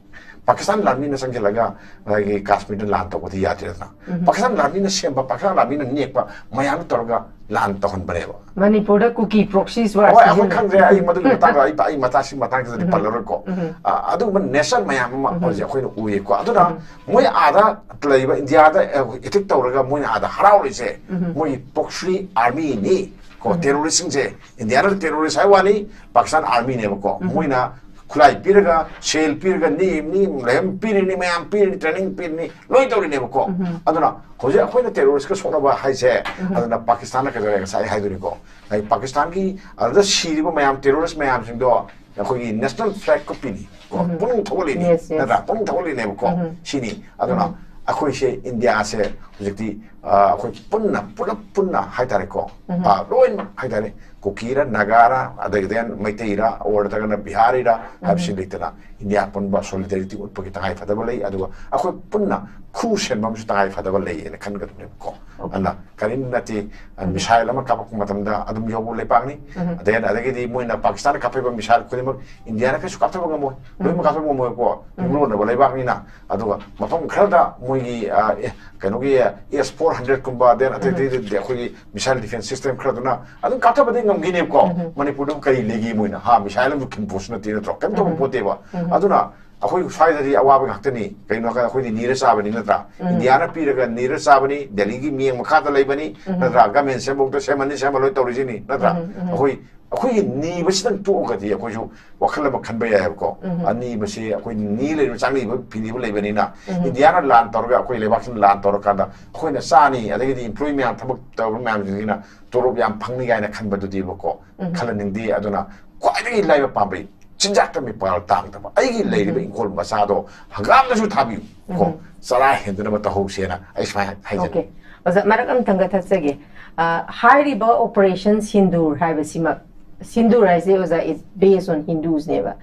ꯄꯥꯀꯤꯁꯇꯥꯟ ꯑꯥꯔꯃꯤꯅ ꯆꯪꯁꯤꯜꯂꯒ ꯉꯁꯥꯏꯒꯤ ꯀꯥꯁꯃꯤꯔꯗ ꯂꯥꯟ ꯇꯧꯕꯗꯤ ꯌꯥꯗ꯭ꯔꯦꯗꯅ꯫ ꯄꯥꯀꯤꯁꯇꯥꯟ ꯑꯥꯔꯃꯤꯅ ꯁꯦꯝꯕ, ꯄꯥꯀꯤꯁꯇꯥꯟ ꯑꯥꯔꯃꯤꯅ ꯅꯦꯛꯄ ꯃꯌꯥꯝꯗꯨ ꯇꯧꯔꯒ ꯂꯥꯟ ꯇꯧꯍꯟꯕꯅꯦꯕ꯫ ꯃꯅꯤꯄꯨꯔꯗ ꯀꯨꯀꯤ ꯄ꯭ꯔꯣꯛꯁꯤꯁ ꯋꯥꯔ ꯍꯣꯏ, ꯑꯩꯈꯣꯏ ꯁꯤꯖꯤꯟꯅꯩ꯫ ꯈꯪꯗ꯭ꯔꯦ, ꯑꯩ ꯃꯗꯨꯒꯤ ꯃꯇꯥꯡꯗ ꯑꯩ, ꯑꯩ ꯃꯇꯥꯡꯁꯤ ꯃꯇꯥꯡꯁꯤꯗꯗꯤ ꯄꯜꯂꯔꯣꯏꯀꯣ꯫ ꯑ, ꯑꯗꯨꯒꯨꯝꯕ ꯅꯦꯁꯟ ꯃꯌꯥꯝ ꯑꯃ ꯍꯧꯖꯤꯛ ꯑꯩꯈꯣꯏꯅ ꯎꯏꯌꯦꯀꯣ꯫ ꯑꯗꯨꯅ ꯃꯣꯏ ꯑꯥꯗ ꯂꯩꯕ ꯏꯟꯗꯤꯌꯥꯗ ꯑꯦꯇꯦꯛ ꯇꯧꯔꯒ ꯃꯣꯏꯅ ꯑꯥꯗ ꯍꯔꯥꯎꯔꯤꯁꯦ ꯃꯣꯏꯒꯤ ꯄ꯭ꯔꯣꯛꯁꯤ ꯑꯥꯔꯃꯤꯅꯤ ꯀꯣ꯫ ꯇꯦꯔꯣꯔꯤꯁꯁꯤꯡꯁꯦ ꯏꯟꯗꯤꯌꯥꯅ ꯇꯦꯔꯣꯔꯤꯁ ꯍꯥꯏ ꯋꯥꯅꯤ, ꯄꯥꯀꯤꯁꯇꯥꯟ ꯑꯥꯔꯃꯤꯅꯦꯕꯀꯣ꯫ ꯃꯣꯏꯅ ꯈꯨꯠꯂꯥꯏ ꯄꯤꯔꯒ, ꯁꯦꯜ ꯄꯤꯔꯒ, ꯅꯦꯛꯏꯕꯅꯤ, ꯂꯩꯍꯝ ꯄꯤꯔꯤꯅꯤ, ꯃꯌꯥꯝ ꯄꯤꯔꯤꯅꯤ, ꯇ꯭ꯔꯦꯅꯤꯡ ꯄꯤꯔꯤꯅꯤ, ꯂꯣꯏ ꯇꯧꯔꯤꯅꯦꯕꯀꯣ꯫ ꯑꯗꯨꯅ ꯍꯧꯖꯤꯛ ꯑꯩꯈꯣꯏꯅ ꯇꯦꯔꯣꯔꯤꯁꯀ ꯁꯣꯛꯅꯕ ꯍꯥꯏꯁꯦ, ꯑꯗꯨꯅ ꯄꯥꯀꯤꯁꯇꯥꯟꯅ ꯀꯩꯗꯧꯔꯦ? ꯉꯁꯥꯏ ꯑꯩ ꯍꯥꯏꯗꯣꯏꯅꯤꯀꯣ, ꯑꯩ ꯄꯥꯀꯤꯁꯇꯥꯟꯒꯤ ꯑꯗꯨꯗ ꯁꯤꯔꯤꯕ ꯃꯌꯥꯝ, ꯇꯦꯔꯣꯔꯤꯁ ꯃꯌꯥꯝꯁꯤꯡꯗꯣ ꯑꯩꯈꯣꯏꯒꯤ ꯅꯦꯁꯅꯦꯜ ꯐ꯭ꯂꯦꯒ ꯀꯞꯄꯤꯅꯤ ꯀꯣ꯫ ꯄꯨꯛꯅꯤꯡ ꯊꯧꯒꯠꯂꯤꯅꯤ, Yes, yes. ꯅꯠꯇ꯭ꯔꯥ? ꯄꯨꯛꯅꯤꯡ ꯊꯧꯒꯠꯂꯤꯅꯦꯕꯀꯣ꯫ ꯁꯤꯅꯤ꯫ ꯑꯗꯨꯅ ꯑꯩꯈꯣꯏꯁꯦ ꯏꯟꯗꯤꯌꯥꯁꯦ ꯍꯧꯖꯤꯛꯇꯤ, ꯑ, ꯑꯩꯈꯣꯏ ꯄꯨꯟꯅ, ꯄꯨꯂꯞ ꯄꯨꯟꯅ ꯍꯥꯏꯇꯥꯔꯦꯀꯣ, ꯑ, ꯂꯣꯏꯅꯃꯛ ꯍꯥꯏꯇꯥꯔꯦ, ꯀꯨꯀꯤꯔ, ꯅꯥꯒꯥꯔ, ꯑꯗꯒꯤꯗꯤ ꯃꯩꯇꯩꯔ, ꯑꯣꯔ ꯅꯠꯇ꯭ꯔꯒꯅ ꯕꯤꯍꯥꯔꯤꯔ ꯍꯥꯏꯕꯁꯤ ꯂꯩꯇꯅ, ꯏꯟꯗꯤꯌꯥ ꯄꯨꯟꯕ ꯁꯣꯂꯤꯗꯔꯤꯇꯤ ꯎꯠꯄꯒꯤ ꯇꯉꯥꯏ ꯐꯗꯕ ꯂꯩ꯫ ꯑꯗꯨꯒ ꯑꯩꯈꯣꯏ ꯄꯨꯟꯅ ꯈꯨ ꯁꯦꯟꯕ ꯑꯃꯁꯨ ꯇꯉꯥꯏ ꯐꯗꯕ ꯂꯩ ꯍꯥꯏꯅ ꯈꯟꯒꯗꯕꯅꯦꯕꯀꯣ꯫ ꯑꯗꯨꯅ ꯀꯔꯤꯝ ꯅꯠꯇꯦ, ꯑ, ꯃꯤꯁꯥꯏꯜ ꯑꯃ ꯀꯥꯞꯄꯛꯄ ꯃꯇꯝꯗ ꯑꯗꯨꯝ ꯌꯧꯕ ꯂꯩꯄꯥꯛꯅꯤ꯫ ꯑꯗꯩ, ꯑꯗꯒꯤꯗꯤ ꯃꯣꯏꯅ ꯄꯥꯀꯤꯁꯇꯥꯟꯅ ꯀꯥꯞꯄꯛꯏꯕ ꯃꯤꯁꯥꯏꯜ ꯈꯨꯗꯤꯡꯃꯛ ꯏꯟꯗꯤꯌꯥꯅ ꯀꯩꯁꯨ ꯀꯥꯞꯊꯕ ꯉꯝꯃꯣꯏ, ꯂꯣꯏꯅꯃꯛ ꯀꯥꯞꯊꯕ ꯉꯝꯃꯣꯏꯀꯣ, ꯌꯨꯝꯂꯣꯟꯅꯕ ꯂꯩꯕꯥꯛꯅꯤꯅ꯫ ꯑꯗꯨꯒ ꯃꯐꯝ ꯈꯔꯗ ꯃꯣꯏꯒꯤ, ꯑ, ꯑꯦ, ꯀꯩꯅꯣꯒꯤ ꯑꯦꯁ ꯐꯣꯔ ꯍꯟꯗ꯭ꯔꯦꯠꯀꯨꯝꯕ, then ꯑꯇꯩ ꯑꯇꯩꯗꯗꯤ ꯑꯩꯈꯣꯏꯒꯤ ꯃꯤꯁꯥꯏꯜ ꯗꯤꯐꯦꯟꯁ ꯁꯤꯁꯇꯦꯝ ꯈꯔꯗꯨꯅ ꯑꯗꯨꯝ ꯀꯥꯞꯊꯕꯗꯤ ꯉꯝꯈꯤꯅꯦꯕꯀꯣ꯫ ꯃꯅꯤꯄꯨꯔꯗꯕꯨ ꯀꯔꯤ ꯂꯩꯒꯦ? ꯃꯣꯏꯅ, ꯍꯥ, ꯃꯤꯁꯥꯏꯜ ꯑꯃꯁꯨ ꯈꯤꯟꯕ ꯄꯣꯠꯁꯨ ꯅꯠꯇꯦ, ꯅꯠꯇ꯭ꯔꯣ? ꯀꯩꯝ ꯇꯧꯕ ꯄꯣꯠꯇꯦꯕ꯫ ꯑꯗꯨꯅ ꯑꯩꯈꯣꯏ ꯁ꯭ꯋꯥꯏꯗꯗꯤ ꯑꯋꯥꯕ ꯉꯥꯛꯇꯅꯤ꯫ ꯀꯩꯅꯣ ꯍꯥꯏꯔꯀꯥꯟꯗ ꯑꯩꯈꯣꯏꯗꯤ ꯅꯤꯔ ꯆꯥꯕꯅꯤ, ꯅꯠꯇ꯭ꯔꯥ? ꯏꯟꯗꯤꯌꯥꯅ ꯄꯤꯔꯒ ꯅꯤꯔ ꯆꯥꯕꯅꯤ, ꯗꯦꯜꯂꯤꯒꯤ ꯃꯤꯠꯌꯦꯡ ꯃꯈꯥꯗ ꯂꯩꯕꯅꯤ, ꯅꯠꯇ꯭ꯔꯥ? ꯒꯃꯦꯟ ꯁꯦꯝꯕꯧꯗ ꯁꯦꯝꯍꯟꯅꯤ, ꯁꯦꯝꯍꯜꯂꯣꯏ ꯇꯧꯔꯤꯁꯤꯅꯤ, ꯅꯠꯇ꯭ꯔꯥ? ꯑꯩꯈꯣꯏ, ꯑꯩꯈꯣꯏꯒꯤ ꯅꯤꯕꯁꯤꯗꯪ ꯇꯣꯛꯑꯒꯗꯤ ꯑꯩꯈꯣꯏꯁꯨ ꯋꯥꯈꯜ ꯑꯃ ꯈꯟꯕ ꯌꯥꯏꯑꯕꯀꯣ꯫ ꯑꯅꯤꯕꯁꯤ ꯑꯩꯈꯣꯏ ꯅꯤ ꯂꯩꯔꯤꯕ, ꯆꯥꯛꯅꯤꯕ, ꯐꯤꯅꯤꯕ ꯂꯩꯕꯅꯤꯅ, ꯏꯟꯗꯤꯌꯥꯅ ꯂꯥꯟ ꯇꯧꯔꯒ, ꯑꯩꯈꯣꯏ ꯂꯩꯕꯥꯛꯁꯤꯅ ꯂꯥꯟ ꯇꯧꯔꯀꯥꯟꯗ ꯑꯩꯈꯣꯏꯅ ꯆꯥꯅꯤ, ꯑꯗꯒꯤꯗꯤ ꯏꯝꯄ꯭ꯂꯣꯌꯤ ꯃꯌꯥꯝ, ꯊꯕꯛ ꯇꯧꯔꯤꯕ ꯃꯌꯥꯝꯁꯤꯡꯁꯤꯅ ꯇꯣꯂꯣꯞ ꯌꯥꯝ ꯐꯪꯅꯤ ꯀꯥꯏꯅ ꯈꯟꯕꯗꯨꯗꯤꯕꯀꯣ, ꯈꯜꯍꯟꯅꯤꯡꯗꯦ꯫ ꯑꯗꯨꯅ ꯈ꯭ꯋꯥꯏꯗꯒꯤ ꯂꯥꯏꯕ ꯄꯥꯝꯕꯩ, ꯆꯤꯟꯖꯥꯛꯇ ꯃꯤꯄꯥꯜ ꯇꯥꯡꯗꯕ, ꯑꯩꯒꯤ ꯂꯩꯔꯤꯕ ꯏꯪꯈꯣꯜ ꯃꯆꯥꯗꯣ ꯍꯪꯒꯥꯝꯗꯁꯨ ꯊꯥꯕꯤꯌꯨ ꯀꯣ, ꯆꯔꯥ ꯍꯦꯟꯗꯅꯕ ꯇꯧꯍꯧꯁꯦꯅ ꯑꯩ ꯁꯨꯃꯥꯏꯅ ꯍꯥꯏꯖꯒꯦ꯫ ꯑꯣꯀꯦ ꯑꯣꯖꯥ, ꯃꯔꯛ ꯑꯃꯇꯪꯒ ꯊꯠꯆꯒꯦ꯫ ꯑ, ꯍꯥꯏꯔꯤꯕ ꯑꯣꯄꯔꯦꯁꯟ ꯁꯤꯟꯗꯨꯔ ꯍꯥꯏꯕꯁꯤꯃꯛ ꯁꯤꯟꯗꯨꯔ ꯍꯥꯏꯁꯦ ꯑꯣꯖꯥ, it based on Hindus ꯅꯦꯕ꯫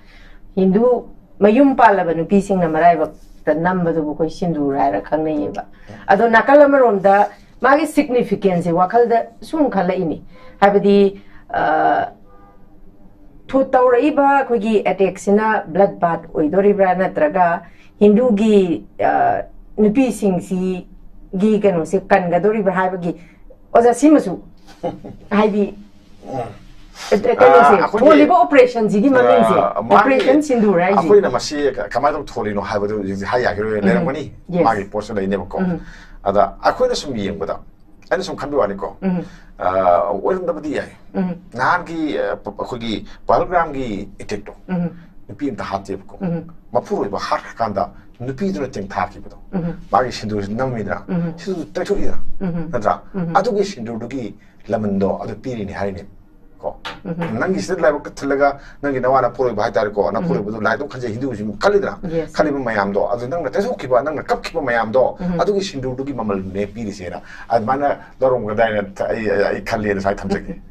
ꯍꯤꯟꯗꯨ ꯃꯌꯨꯝ ꯄꯥꯜꯂꯕ ꯅꯨꯄꯤꯁꯤꯡꯅ ꯃꯔꯥꯏꯕꯛꯇ ꯅꯝꯕꯗꯨꯕꯨ ꯑꯩꯈꯣꯏ ꯁꯤꯟꯗꯨꯔ ꯍꯥꯏꯔ ꯈꯪꯅꯩꯌꯦꯕ꯫ ꯑꯗꯣ ꯅꯥꯀꯜ ꯑꯃꯔꯣꯝꯗ ꯃꯥꯒꯤ significance ꯁꯦ ꯋꯥꯈꯜꯗ ꯁꯨꯝ ꯈꯜꯂꯛꯏꯅꯤ꯫ ꯍꯥꯏꯕꯗꯤ, ꯑ, ꯊꯣ-, ꯇꯧꯔꯛꯏꯕ ꯑꯩꯈꯣꯏꯒꯤ attack ꯁꯤꯅ blood bath ꯑꯣꯏꯗꯣꯔꯤꯕ꯭ꯔꯥ, ꯅꯠꯇ꯭ꯔꯒ ꯍꯤꯟꯗꯨꯒꯤ, ꯑ, ꯅꯨꯄꯤꯁꯤꯡꯁꯤꯒꯤ ꯀꯩꯅꯣꯁꯦ ꯀꯟꯒꯗꯣꯔꯤꯕ꯭ꯔꯥ ꯍꯥꯏꯕꯒꯤ, ꯑꯣꯖꯥ, ꯁꯤꯃꯁꯨ ꯍꯥꯏꯗꯤ, ꯑ, ꯀꯩꯅꯣꯁꯦ, ꯑꯩꯈꯣꯏꯒꯤ, ꯊꯣꯜꯂꯤꯕ operation ꯁꯤꯒꯤ ꯃꯃꯤꯡꯁꯦ, ꯑ, ꯃꯥꯒꯤ, operation ꯁꯤꯟꯗꯨꯔ ꯍꯥꯏꯁꯦ꯫ ꯑꯩꯈꯣꯏꯅ ꯃꯁꯤ ꯀꯃꯥꯏꯅ ꯇꯧ ꯊꯣꯜꯂꯤꯅꯣ ꯍꯥꯏꯕꯗꯨ ꯍꯧꯖꯤꯛ ꯍꯥꯏ ꯌꯥꯈꯤꯔꯣꯏ, ꯎꯝ꯫ ꯂꯩꯔꯝꯒꯅꯤ, yes꯫ ꯃꯥꯒꯤ ꯄꯣꯠꯁꯨ ꯂꯩꯅꯦꯕꯀꯣ꯫ ꯎꯝ꯫ ꯑꯗ ꯑꯩꯈꯣꯏꯅ ꯁꯨꯝ ꯌꯦꯡꯕꯗ, ꯑꯩꯅ ꯁꯨꯝ ꯈꯟꯕ ꯋꯥꯅꯤꯀꯣ, ꯎꯝ꯫ ꯑ, ꯑꯣꯏꯔꯝꯗꯕꯗꯤ ꯌꯥꯏ꯫ ꯎꯝ꯫ ꯅꯍꯥꯟꯒꯤ, ꯑ, ꯄ-, ꯑꯩꯈꯣꯏꯒꯤ ꯄꯍꯜꯒ꯭ꯔꯥꯝꯒꯤ attack ꯇꯣ, ꯎꯝ꯫ ꯅꯨꯄꯤ ꯑꯝꯇ ꯍꯥꯠꯇꯦꯕꯀꯣ꯫ ꯎꯝ꯫ ꯃꯄꯨꯔꯣꯏꯕ ꯍꯥꯠꯈ꯭ꯔꯀꯥꯟꯗ ꯅꯨꯄꯤꯗꯨꯅ ꯇꯦꯡꯊꯥꯈꯤꯕꯗꯣ, ꯎꯝ꯫ ꯃꯥꯒꯤ ꯁꯤꯟꯗꯨꯔꯁꯤ ꯅꯝꯃꯤꯗꯅ, ꯎꯝ꯫ ꯁꯤꯗꯨ ꯇꯩꯊꯣꯛꯏꯗꯅ, ꯎꯝ꯫ ꯅꯠꯇ꯭ꯔꯥ? ꯎꯝ꯫ ꯑꯗꯨꯒꯤ ꯁꯤꯟꯗꯨꯔꯗꯨꯒꯤ ꯂꯃꯟꯗꯣ ꯑꯗꯨ ꯄꯤꯔꯤꯅꯤ ꯍꯥꯏꯔꯤꯅꯦ꯫ ꯀꯣ? ꯎꯝ꯫ ꯅꯪꯒꯤ ꯁꯤꯗ ꯂꯥꯏꯕꯛꯇ ꯊꯤꯜꯂꯒ ꯅꯪꯒꯤ ꯅꯋꯥ ꯅꯄꯨꯔꯣꯏꯕ ꯍꯥꯏꯇꯥꯔꯦꯀꯣ, ꯎꯝ꯫ ꯅꯄꯨꯔꯣꯏꯕꯗꯨ ꯂꯥꯏ ꯑꯗꯨꯝ ꯈꯟꯖꯩ, ꯍꯤꯟꯗꯨꯁꯤꯡ ꯈꯜꯂꯤꯗꯅ, yes꯫ ꯈꯜꯂꯤꯕ ꯃꯌꯥꯝꯗꯣ, ꯑꯗꯨ ꯅꯪꯅ ꯇꯩꯊꯣꯛꯈꯤꯕ, ꯅꯪꯅ ꯀꯞꯈꯤꯕ ꯃꯌꯥꯝꯗꯣ, ꯎꯝ꯫ ꯑꯗꯨꯒꯤ ꯁꯤꯟꯗꯨꯔꯗꯨꯒꯤ ꯃꯃꯜꯅꯦ ꯄꯤꯔꯤꯁꯦꯅ ꯑꯗꯨꯃꯥꯏꯅ ꯂꯧꯔꯝꯒꯗ꯭ꯔꯥ ꯍꯥꯏꯅ ꯑꯩ, ꯑꯩ ꯈꯜꯂꯦꯅ ꯁꯨꯃꯥꯏꯅ ꯊꯝꯖꯒꯦ꯫